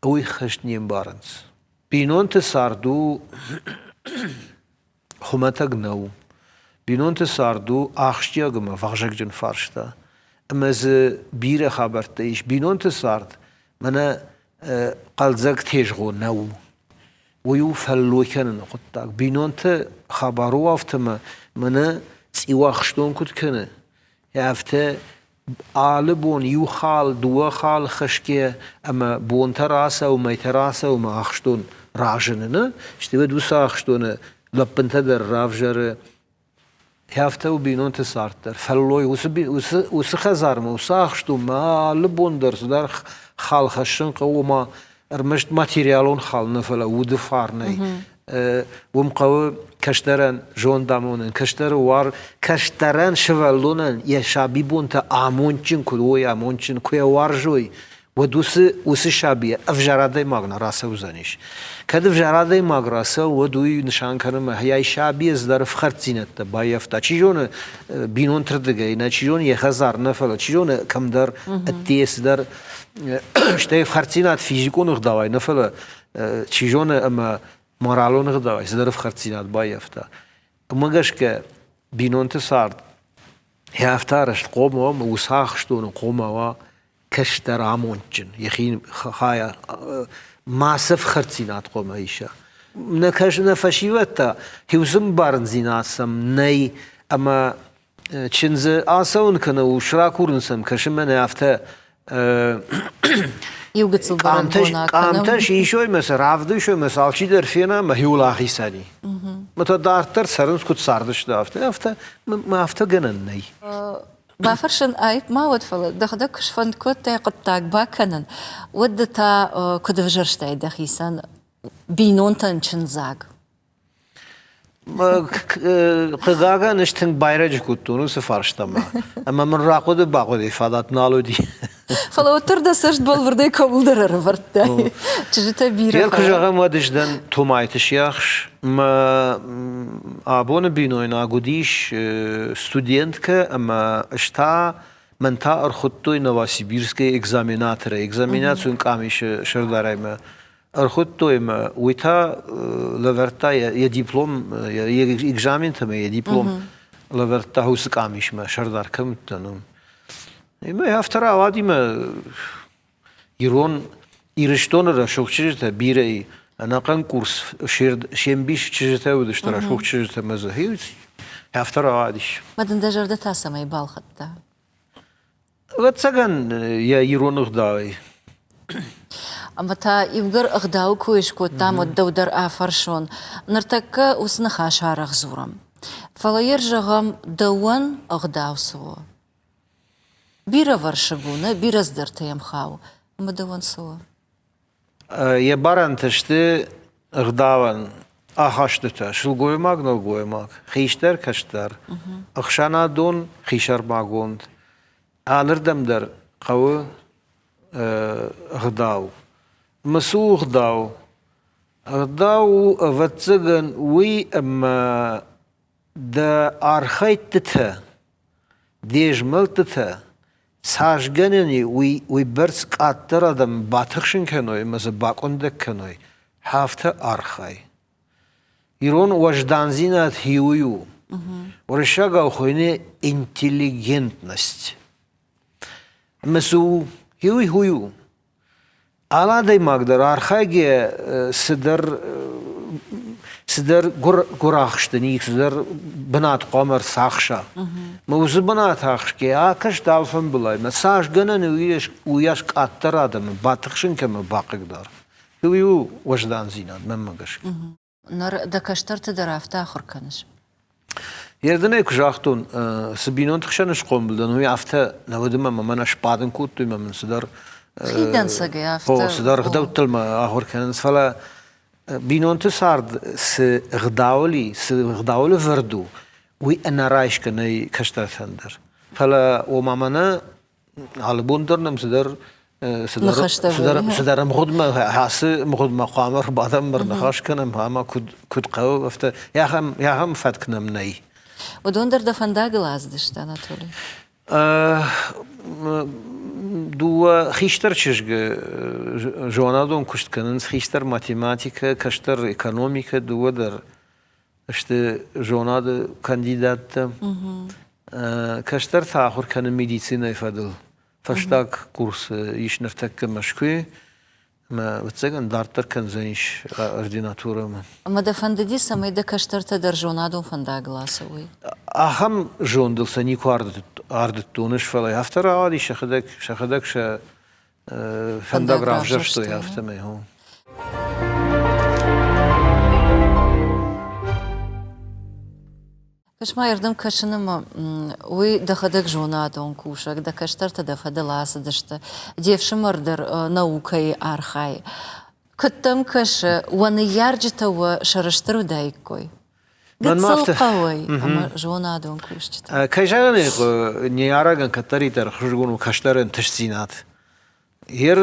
уый хӕст не мбарынц. Бинонты цард у хуымӕтӕг нӕу. Бинонты цард у ахсджиаг ӕмӕ вазыгджын фарста. Ӕмӕ дзы бирӕ хабӕрттӕ ис. Бинонты цард мӕнӕ хъӕлдзӕг тезгъо нӕу. Уый у фӕллой кӕныны хъуыддаг. Бинонты хабар у афтӕ мӕнӕ цъиуахстон куыд кӕны, афтӕ алы бон иу хал, дыууӕ хал хӕсгӕ ӕмӕ бонтӕ рацӕуы, мӕйтӕ рацӕуы ӕмӕ ахстон разыны, нӕ? Стӕй уӕд уыцы ахстоны лӕппынтӕ дӕр равзӕры. Афтӕ у бинонты цард дӕр. Фӕллой уыцы, уыцы, уыцы хӕдзармӕ, уыцы ахстонмӕ алы бон дӕр цыдӕр хал хӕссын хъӕуы, ома ӕрмӕст материалон хал нӕ, фӕлӕ уды фарнӕй. Уым хъӕуы кӕстӕрӕн зонд амонын, кӕстӕры уар, кӕстӕрӕн сывӕллонӕн йӕ сабибонтӕ амондджын куы уой, амондджын куы йӕ уарзой, уӕд уыцы, уыцы сабийӕ ӕвзӕр адӕймаг нӕ рацӕудзӕнис. Кӕд ӕвзӕр адӕймаг рацӕуы, уӕд уый нысан кӕны мӕ йӕ сабийӕ цыдӕр ӕфхӕрддзинӕдтӕ баййӕфта. Чи зоны, бинонты рдыгӕй нӕ, чи зоны, йӕ хӕдзар нӕ, фӕлӕ чи зоны, кӕмдӕр ӕддейӕ цыдӕр, стӕй ӕфхӕрддзинад физикон ӕгъдауӕй нӕ, фӕлӕ чи зоны, ӕмӕ моралон ӕгъдауӕй цыдӕр ӕфхӕрддзинад баййӕфта. Уымӕ гӕсгӕ бинонты цард афтӕ арӕзт хъом уа, уыцы ахстоны хъом уа кӕстӕр амондджын, йӕхи хайа мацы ӕфхӕрддзинад хъуамӕ иса. Нӕ, нӕ фӕсивӕд та хиусы мбарындзинад сӕм нӕй ӕмӕ чындзы ацӕуын кӕнӕ ус ракурын сӕм кӕсы мӕнӕ афтӕ Иу гыццыл бӕрӕгбон къамтӕ сисой мӕ сӕ равдисой мӕ сӕ алчидӕр фена мӕ хиуыл ахицӕни. Мӕ та дарддӕр цӕрынц куыд цардысты афтӕ, афтӕ мӕ афтӕ гӕнӕн нӕй. Бафӕрсын аипп ма уӕд, фӕлӕ дӕхӕдӕг куы сфӕнд кодтай хъуыддаг бакӕнын, уӕд ды та куыд ӕвзӕрстай дӕхицӕн бинонтӕн чындзаг? Хъыгагӕн, ӕз тынг байрӕджы кодтон уыцы фарстамӕ, ӕмӕ мын рахъуыды-бахъуыдыйы фадат нал уыди. Фӕлӕ уӕддӕр дӕ цӕст бӕлвырдӕй кӕуылдӕр ӕрӕвӕрдтай. Чызджытӕ бирӕ. Йе куы зӕгъӕм, уӕд ӕз дӕн Томайты сиахс. Мӕ абоны бинойнаг уыдис студенткӕ ӕмӕ ӕз та мӕн та ӕрхуыдтой Новосибирскӕй экзаменаторӕй, экзаменацион къамисы сӕрдарӕй мӕ ӕрхуыдтой мӕ, уый та лӕвӕрдта йӕ диплом, йӕ экзаментӕ ӕмӕ йӕ диплом лӕвӕрдта уыцы къамисмӕ, сӕрдар кӕм уыдтӕн, уым. Ӕмӕ афтӕ рауади мӕ ирон Ирыстоны рӕсугъд чызджытӕ бирӕ и. Ӕнӕхъӕн курс се мбис чызджытӕ уыдысты рӕсугъд чызджытӕ мӕ дзы афтӕ рауадис. Мӕ дын дӕ зӕрдӕ та цӕмӕй балхӕдта? Ӕвӕццӕгӕн, йӕ ирон ӕгъдауӕй. Ӕмӕ та иугӕр ӕгъдауы кой скодтам, уӕд дӕу дӕр афӕрсон. Ныртӕккӕ уыцы ныхас арӕх дзурӕм. Фӕлӕ йӕ зӕгъӕм, дӕуӕн ӕгъдау цы у? Бирӕвӕрсыг у, нӕ бирӕ цыдӕртӕ йӕм хауы. Ӕмӕ дӕуӕн цы у? Йӕ барӕнтӕ сты ӕгъдауӕн ахастытӕ сылгоймаг, нӕлгоймаг, хистӕр, кӕстӕр, ӕхсӕнадон, хисӕрмагонд. Алырдӕм дӕр хъӕуы ӕгъдау. Ӕмӕ цы у ӕгъдау? Ӕгъдау у, ӕвӕццӕгӕн, уый, ӕмӕ дӕ архӕйдтытӕ, де змӕлдтытӕ цас гӕнӕн и, уый уыйбӕрц къаддӕр адӕм батыхсын кӕной ӕмӕ дзы бакъуындӕг кӕной, афтӕ архай. Ирон уӕздандзинад хиуый у. Уырыссагау хуыйны интеллигентность. Ӕмӕ цы у? Хиуый хуый у. Алы адӕймаг дӕр архайгӕ цыдӕр цыдӕр гуырахст ын и, цыдӕр бынат хъуамӕ ӕрцахса. Мӕ уыцы бынат ахсгӕ акӕст алфӕмбылай, мӕ цас гӕнӕн уыйас къаддӕр адӕмы батыхсын кӕмӕ бахъыгдар. Уый у уӕздандзинад, мӕнмӕ гӕсгӕ. Ныр дӕ кӕстӕрты дӕр афтӕ ахуыр кӕныс? Ердынӕй куы загътон, цы бинонты хсӕн схъомыл дӕн, уый афтӕ нӕ уыд ӕмӕ мӕ мӕнӕ сбадын кодтой ӕмӕ мын цыдӕр Хидӕнцӕгӕй афтӕ. Цыдӕр ӕгъдӕуттыл мӕ ахуыр кӕнынц, фӕлӕ бинонты цард цы ӕгъдауыл и, цы ӕгъдауыл ӕвӕрд у, уый ӕнӕрайсгӕ нӕй кӕстӕртӕн дӕр. Фӕлӕ ома мӕнӕ алы бон дӕр нӕм цыдӕр цыдӕр ӕмгъуыдмӕ ацы ӕмгъуыдмӕ хъуамӕ ӕрбадӕм ӕрныхас кӕнӕм ӕмӕ куыд куыд хъӕуы, афтӕ ахӕм ахӕм фӕтк нӕм нӕй. Уыдон дӕр дӕ фӕндагыл ацыдысты, Анатолий? Дыууӕ хистӕр чызгы зонадон куыст кӕнынц, хистӕр математикӕ, кӕстӕр экономикӕ, дыууӕ дӕр сты зонады кандидаттӕ. Кӕстӕр та ахуыр кӕны медицинӕйы фӕдыл. Фӕстаг курсы ис ныртӕккӕ Мӕскуыйы. Ӕмӕ, ӕвӕццӕгӕн, дарддӕр кӕндзӕнис ординатурӕмӕ. Ӕмӕ дӕ фӕндыди, цӕмӕй дӕ кӕстӕртӕ дӕр зонадон фӕндагыл ацӕуой? Ахӕм зондыл сӕ никуы ардыдтон ӕз, фӕлӕ афтӕ рауади, сӕхӕдӕг, сӕхӕдӕг сӕ фӕндаг равзӕрстой, афтӕмӕй. Кӕс-ма, ардӕм кӕсын ӕмӕ уый дӕхӕдӕг зонадон кусӕг, дӕ кӕстӕртӕ дӕ фӕдыл ацыдысты, де фсымӕр дӕр наукӕйы архайы. Куыд дӕм кӕсы, уӕ ныййарджытӕ уӕ сӕрыстыр уыдаиккой? Гыццыл хъӕуӕй ӕмӕ зонадон кусджытӕ. Кӕй зӕгъын ӕй хъӕуы, ныййарӕгӕн кӕддӕриддӕр ӕхсызгон у кӕстӕры ӕнтыстдзинад. Ер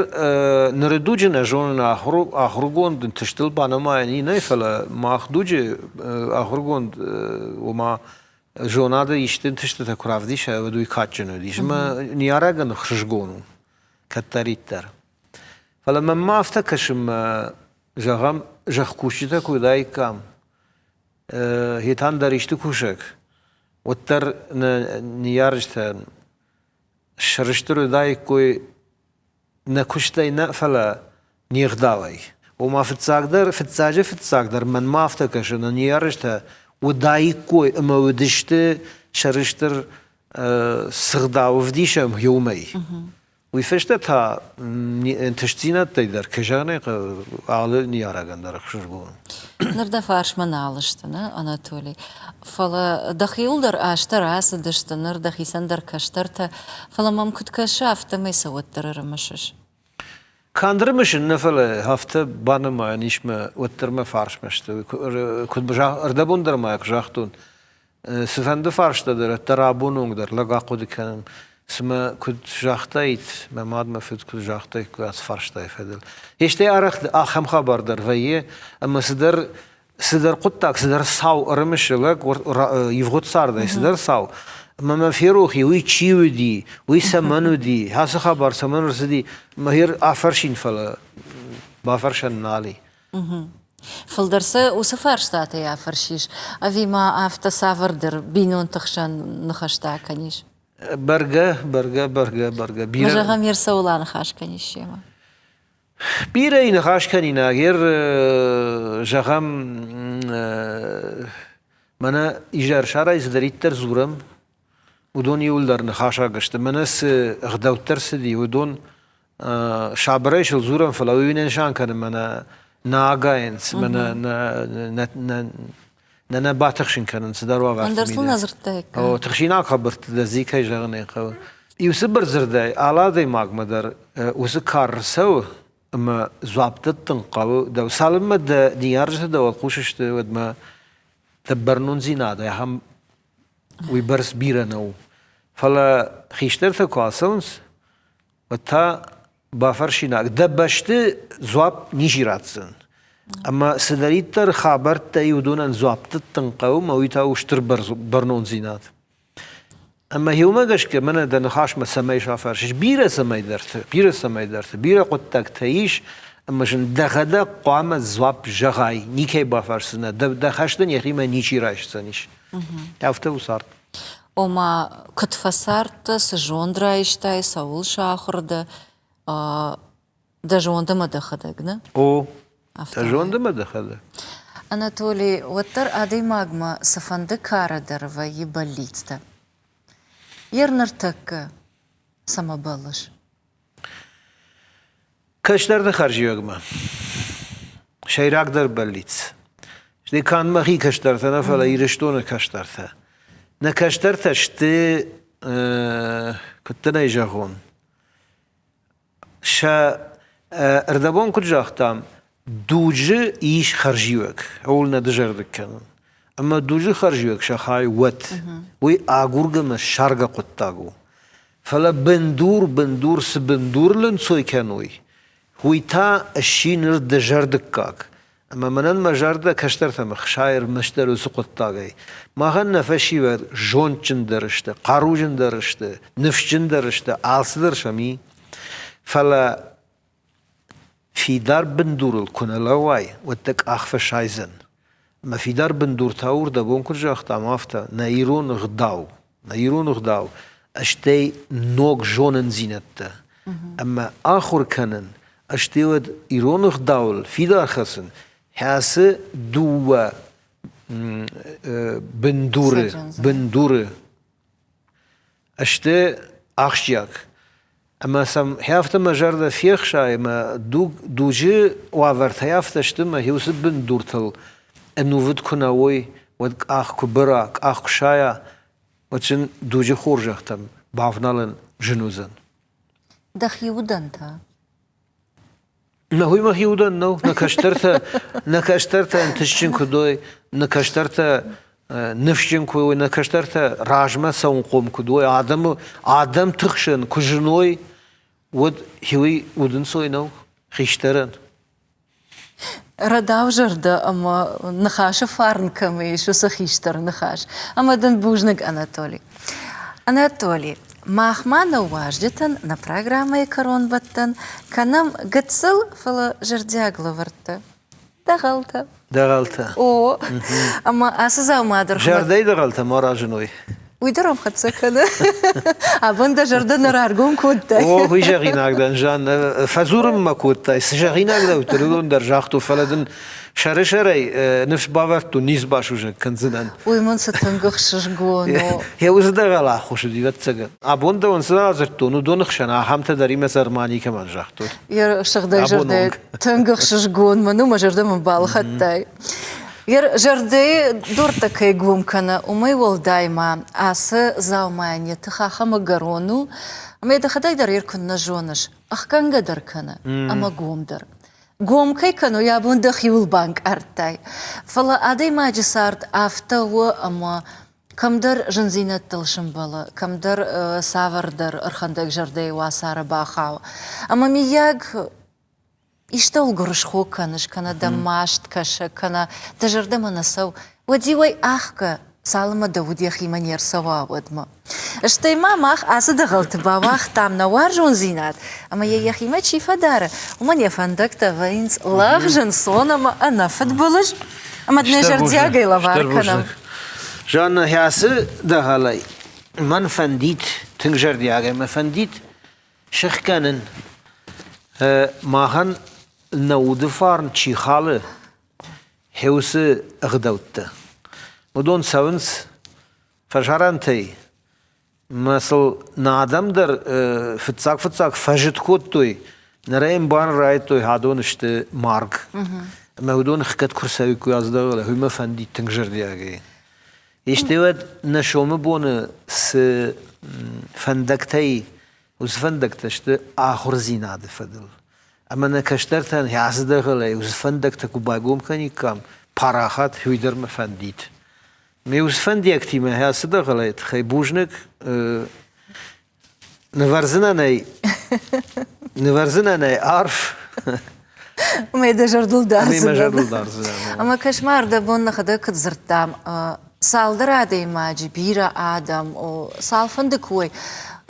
ныры дуджы нӕ зонын ахуыргонд ӕнтыстыл банымайӕн нӕй, фӕлӕ мах дуджы ахуыргонд, ома зонады исты ӕнтыстытӕ куы равдиса, уӕд уый кадджын уыдис. Ӕмӕ ныййарӕгӕн ӕхсызгон у кӕддӕриддӕр. Фӕлӕ мӕнмӕ афтӕ кӕсы, мӕ, зӕгъӕм, зӕхкусджытӕ куы уыдаиккам, Хетан дӕр исты кусӕг, уӕддӕр нӕ ныййарджытӕн сӕрыстыр уыдаиккой нӕ куыстӕй нӕ, фӕлӕ не гъдауӕй. Ома фыццагдӕр, фыццаджы фыццагдӕр мӕнмӕ афтӕ кӕсы, нӕ ныййарджытӕ уыдаиккой ӕмӕ уыдысты сӕрыстыр цы гъдау ӕвдисӕм, уымӕй. Уый фӕстӕ та ӕнтыстдзинӕдтӕй дӕр, кӕй зӕгъын ӕй хъӕуы, алы ныййарӕгӕн дӕр ӕхсызгон. Ныр дӕ фарсмӕ нал сты, нӕ, Анатолий? Фӕлӕ дӕхиуыл дӕр азтӕ рацыдысты, ныр дӕхицӕн дӕр кӕстӕртӕ. Фӕлӕ мӕм куыд кӕсы, афтӕмӕй сӕ уӕддӕр ӕрымысыс. Канд ӕрымысын нӕ, фӕлӕ афтӕ банымайӕн ис мӕ уӕддӕр мӕ фарсмӕ сты. Куыд ӕрдӕбон дӕр ма куы загътон, Цыфӕнды фарста дӕр, ӕддӕр абоны онг дӕр лӕг ахъуыды кӕнын, цымӕ куыд загътаид, мӕ мад, мӕ фыд куыд загътаиккой ацы фарстайы фӕдыл. Стӕй арӕх ахӕм хабар дӕр вӕййы, ӕмӕ цыдӕр цыдӕр хъуыддаг, цыдӕр цау ӕрымысы лӕг ивгъуыд цардӕй, цыдӕр цау, ӕмӕ мӕ ферох и, уый чи уыди, уый цӕмӕн уыди, ацы хабар цӕмӕн ӕрцыди, мӕ афӕрсин, фӕлӕ бафӕрсӕн нал и. Фылдӕр сӕ уыцы фарстатӕй афӕрсис, ӕви ма афтӕ цавӕрдӕр бинонты хсӕн ныхӕстӕ кӕнис? Бӕргӕ, бӕргӕ, бӕргӕ, бӕргӕ. Бирӕ... Зӕгъӕм, ер цӕуыл аныхас кӕнис семӕ? Бирӕ ныхас кӕнинаг, ер, зӕгъӕм, мӕнӕ изӕрсарӕй цыдӕриддӕр дзурӕм, уыдон иуылдӕр ныхасаг сты. Мӕнӕ цы ӕгъдӕуттӕ рцыди, уыдон сабырӕй сыл дзурӕм, фӕлӕ уый нӕ нысан кӕны мӕнӕ нӕ агайынц, мӕнӕ нӕ нӕ батыхсын кӕнын цыдӕр уавӕрты. Ӕндӕр сыл нӕ дзырдтаиккам. О, тыхсинаг хабӕртты дӕр зи кӕй зӕгъын ӕй хъӕуы. Иу цыбыр дзырдӕй, алы адӕймагмӕ дӕр уыцы кар рцӕуы ӕмӕ дзуапп дӕттын хъӕуы дӕу. Цалынмӕ дӕ ныййарджытӕ дӕ уӕлхъус сты, уӕдмӕ дӕ бӕрнондзинад ахӕм уыйбӕрц бирӕ нӕу. Фӕлӕ хистӕртӕ куы ацӕуынц, уӕд та бафӕрсинаг, дӕ бӕсты дзуапп ничи ратдзӕн. Ӕмӕ цыдӕриддӕр хабӕрттӕй уыдонӕн дзуапп дӕттын хъӕуы, ӕмӕ уый та у стыр бӕрнондзинад. Ӕмӕ иумӕ гӕсгӕ мӕнӕ дӕ ныхасмӕ цӕмӕй сафӕрсис, бирӕ цӕмӕйдӕрты, бирӕ цӕмӕйдӕрты, бирӕ хъуыддӕгтӕ ис, ӕмӕ сын дӕхӕдӕг хъуамӕ дзуапп зӕгъай, никӕй бафӕрсдзынӕ, дӕ хӕс дын йӕхимӕ ничи райсдзӕнис. Афтӕ у цард. Ома, куыд фӕцардтӕ, цы зонд райстай, цӕуыл сахуыр дӕ, дӕ зонд ӕмӕ дӕхӕдӕг, нӕ? О, дӕ зонд ӕмӕ дӕхӕдӕг. Анатолий, уӕддӕр адӕймагмӕ цыфӕнды кары дӕр вӕййы бӕллицтӕ. Йе рныртӕккӕ цӕмӕ бӕллыс? Кӕстӕрты хӕрзиуӕгмӕ. Сӕйрагдӕр бӕллиц. Стӕй канд мӕхи кӕстӕртӕ нӕ, фӕлӕ Ирыстоны кӕстӕртӕ. Нӕ кӕстӕртӕ сты, куыд дын ӕй зӕгъон, сӕ ӕрдӕбон куыд загътам, дуджы ис хӕрзиуӕг, ууыл нӕ дызӕрдыг кӕнын. Ӕмӕ дуджы хӕрзиуӕг сӕ хай уӕд. Уый агургӕ мӕ ссаргӕ хъуыддаг у. Фӕлӕ бындур, бындур цы бындурыл ӕнцой кӕной, уый та сси ныр дызӕрдыггаг. Ӕмӕ мӕнӕн мӕ зӕрдӕ кӕстӕртӕм ӕхсайы ӕрмӕстдӕр уыцы хъуыддагӕй. Махӕн нӕ фӕсивӕд зондджындӕр сты, хъаруджындӕр сты, ныфсджындӕр сты, алцыдӕр сӕм и. Фӕлӕ фидар бындурыл куы нӕ лӕууай, уӕд дӕ къах фӕсайдзӕн. Мӕ фидар бындур та у, рдӕбон куыд загътам, афтӕ, нӕ ирон ӕгъдау. Нӕ ирон ӕгъдау, стӕй ног зонындзинӕдтӕ ӕмӕ ахуыр кӕнын, стӕй уӕд ирон ӕгъдауыл фидар хӕцын, хӕцы дыууӕ бындуры, бындуры сты ахсджиаг. Ӕмӕ сӕм афтӕ мӕ зӕрдӕ фехсайы, мӕ дуг, дуджы уавӕртӕй афтӕ сты, мӕ уыцы бындуртыл ӕнувыд куы нӕ уой, уӕд къах куы быра, къах куы сайа, уӕд сын дуджы хорзӕхтӕм бавналын зын уыдзӕн. Дӕхи удӕн та? Нӕ уый мӕхи удӕн нӕу. Нӕ кӕстӕртӕ, нӕ кӕстӕртӕ ӕнтыстджын куыд уой, нӕ кӕстӕртӕ ныфсджын куы уой, нӕ кӕстӕртӕ размӕ цӕуынхъом куыд уой, адӕмы адӕмты хсӕн куы зыной, уӕд уый удӕнцой нӕу хистӕрӕн. Рӕдау зӕрдӕ ӕмӕ ныхасы фарн кӕм ис, уыцы хистӕр ныхас. Ӕмӕ дын бузныг, Анатоли. Анатоли, мах ма нӕ уазджытӕн нӕ программӕйы кӕронбӕттӕн кӕнӕм гыццыл, фӕлӕ зӕрдиаг лӕвӕрттӕ. Дӕгъӕлтӕ. Дӕгъӕлтӕ. О, ӕмӕ ацы дзаума дӕр... Зӕрдӕйы дӕгъӕлтӕ ма разыной. Уый дӕр ӕм хӕццӕ кӕны. Абон дӕ зӕрдӕ нӕ раргом кодтай. О, уый зӕгъинаг дӕн, Жанна. Фӕдзурын мӕ кодтай. Цы зӕгъинаг дӕ уыдтӕн, уыдон дӕр загътон, фӕлӕ дын сӕрысӕрӕй ныфс бавӕрдтон, низ басусӕг кӕндзынӕн. Уый мын цы тынг ӕхсызгон у. Йӕ уыцы дӕгъӕл аххос уыди, ӕвӕццӕгӕн. Абон дӕуӕн цы радзырдтон, уыдоны хсӕн ахӕмтӕ дӕр имӕ сӕрмӕ никӕмӕн загътон. Йӕ сыгъдӕг зӕрдӕ тынг ӕхсызгон мын у, мӕ зӕрдӕ мын балхӕдтай. Йӕ зӕрдӕйы дуртӕ кӕй гом кӕны, уымӕй уӕлдай ма ацы дзаумайӕн йӕ тых ахӕм ӕгӕрон у, ӕмӕ йӕ дӕхӕдӕг дӕр йӕ куыннӕ зоныс, ӕхгӕнгӕ дӕр кӕны ӕмӕ гом дӕр. Гом кӕй кӕны, уый абон дӕхиуыл банкъардтай. Фӕлӕ адӕймаджы цард афтӕ у, ӕмӕ кӕмдӕр зындзинӕдтыл сӕмбӕлы, кӕмдӕр цавӕрдӕр ӕрхӕндӕг зӕрдӕйы уацары бахауы. Ӕмӕ, мыййаг, истӕуыл гуырысхо кӕныс, кӕнӕ дӕм маст кӕсы, кӕнӕ дӕ зӕрдӕмӕ нӕ цӕуы, уӕд-иу ӕй ӕхгӕ, цалынмӕ дӕ уд йӕхимӕ не рцӕуа, уӕдмӕ. Стӕй ма мах ацы дӕгъӕлты бауагътам нӕ уарзондзинад, ӕмӕ йӕ йӕхимӕ чи фӕдары, уымӕн йӕ фӕндӕгтӕ вӕййынц лӕгъз, ӕнцон ӕмӕ ӕнӕфыдбылыз, ӕмӕ дын зӕрдиагӕй лӕвар кӕнӕм. Жанна, ацы дӕгъӕлӕй мӕн фӕндид, тынг зӕрдиагӕй мӕ фӕндид сыхгӕнын, махӕн нӕ уды фарн чи халы, уыцы ӕгъдӕуттӕ. Уыдон цӕуынц фӕсарӕнтӕй мӕ сыл нӕ адӕм дӕр фыццаг-фыццаг фӕзыд кодтой, ныр ӕй ӕмбарын райдыдтой, адон сты марг. Ӕмӕ уыдон хгӕд куы рцӕуиккой аздӕгъӕлӕй, уый мӕ фӕндид тынг зӕрдиагӕй. Исты уӕд нӕ сомы боны цы фӕндӕгтӕй, уыцы фӕндӕгтӕ сты ахуырдзинады фӕдыл. Ӕмӕ нӕ кӕстӕртӕн ацы дӕгъӕлӕй уыцы фӕндӕгтӕ куы байгом кӕниккам, парахат, уый дӕр мӕ фӕндид. Ме уыцы фӕндиӕгтимӕ ацы дӕгъӕлӕй тыххӕй бузныг. Нывӕрдзынӕн ӕй, нывӕрдзынӕн ӕй арф. Ӕмӕ дӕ зӕрдыл дардзынӕн. Ӕмӕ мӕ зӕрдыл дардзынӕн. Ӕмӕ кӕс-ма, ӕрдӕбон нӕхӕдӕг куыд дзырдтам, цалдӕр адӕймаджы, бирӕ адӕм, цалфӕнды куы уой,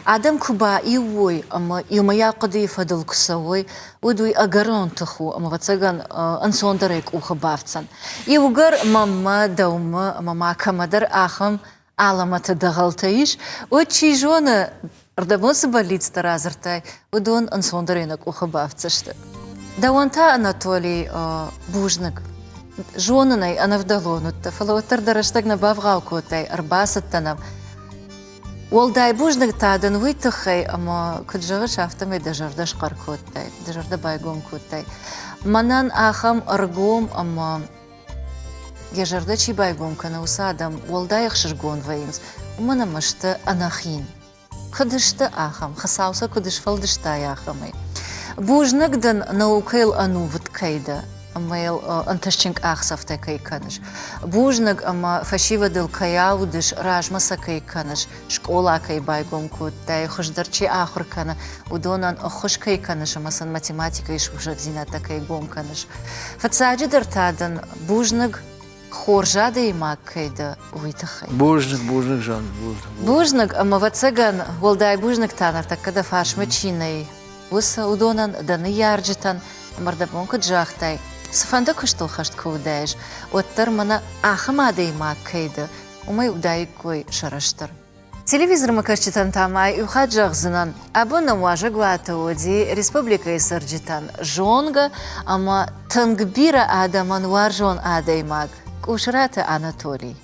адӕм куы баиу уой ӕмӕ иумӕйаг хъуыдыйы фӕдыл куы цӕуой, уӕд уый ӕгӕрон тых у ӕмӕ, ӕвӕццӕгӕн, ӕнцондӕрӕй къухы бафтдзӕн. Иугӕр мӕнмӕ, дӕумӕ ӕмӕ ма кӕмӕдӕр ахӕм алӕмӕты дӕгъӕлтӕ ис, уӕд, чи зоны, ӕрдӕбон цы бӕллицтӕ радзырдтай, уыдон ӕнцондӕрӕй нӕ къухы бафтдзысты. Дӕуӕн та, Анатолий, бузныг. Зонын ӕй, ӕнӕвдӕлон уыдтӕ, фӕлӕ уӕддӕр дӕ рӕстӕг нӕ бавгъау кодтай, ӕрбацыдтӕ нӕм. Уӕлдай бузныг та дын уый тыххӕй, ӕмӕ, куыд зӕгъыс, афтӕмӕй дӕ зӕрдӕ схъӕр кодтай, дӕ зӕрдӕ байгом кодтай. Мӕнӕн ахӕм ӕргом ӕмӕ йӕ зӕрдӕ чи байгом кӕны, уыцы адӕм уӕлдай ӕхсызгон вӕййынц, уымӕн ӕмӕ сты ӕнӕхин. Куыд сты ахӕм, Хуыцау сӕ куыд сфӕлдыста ахӕмӕй. Бузныг дын, наукӕйыл ӕнувыд кӕй дӕ ӕмӕ йыл ӕнтыстджын къахдзӕфтӕ кӕй кӕныс. Бузныг ӕмӕ фӕсивӕдыл кӕй аудыс, размӕ сӕ кӕй кӕныс, скъола кӕй байгом кодтай, хуыздӕр чи ахуыр кӕны, уыдонӕн ӕххуыс кӕй кӕныс ӕмӕ сын математикӕйы сусӕгдзинӕдтӕ кӕй гом кӕныс. Фыццаджыдӕр та дын бузныг хорз адӕймаг кӕй дӕ, уый тыххӕй. Бузныг, бузныг, Жан, бузныг. Бузныг, ӕмӕ ӕвӕццӕгӕн, уӕлдай бузныг та ныртӕккӕ дӕ фарсмӕ чи нӕй, уыцы уыдонӕн, дӕ ныййарджытӕн, ӕмӕ дӕ бон куыд загътай, цыфӕнды куыстыл хӕст куы уыдаис, уӕддӕр мӕнӕ ахӕм адӕймаг кӕй дӕ, уымӕй уыдаиккой сӕрыстыр. Телевизормӕ кӕсджытӕн та ма иу хатт зӕгъдзынӕн, абон нӕм уазӕгуаты уыди республикӕйы цӕрджытӕн зонгӕ ӕмӕ тынг бирӕ адӕмӕн уарзон адӕймаг Къусраты Анатолий.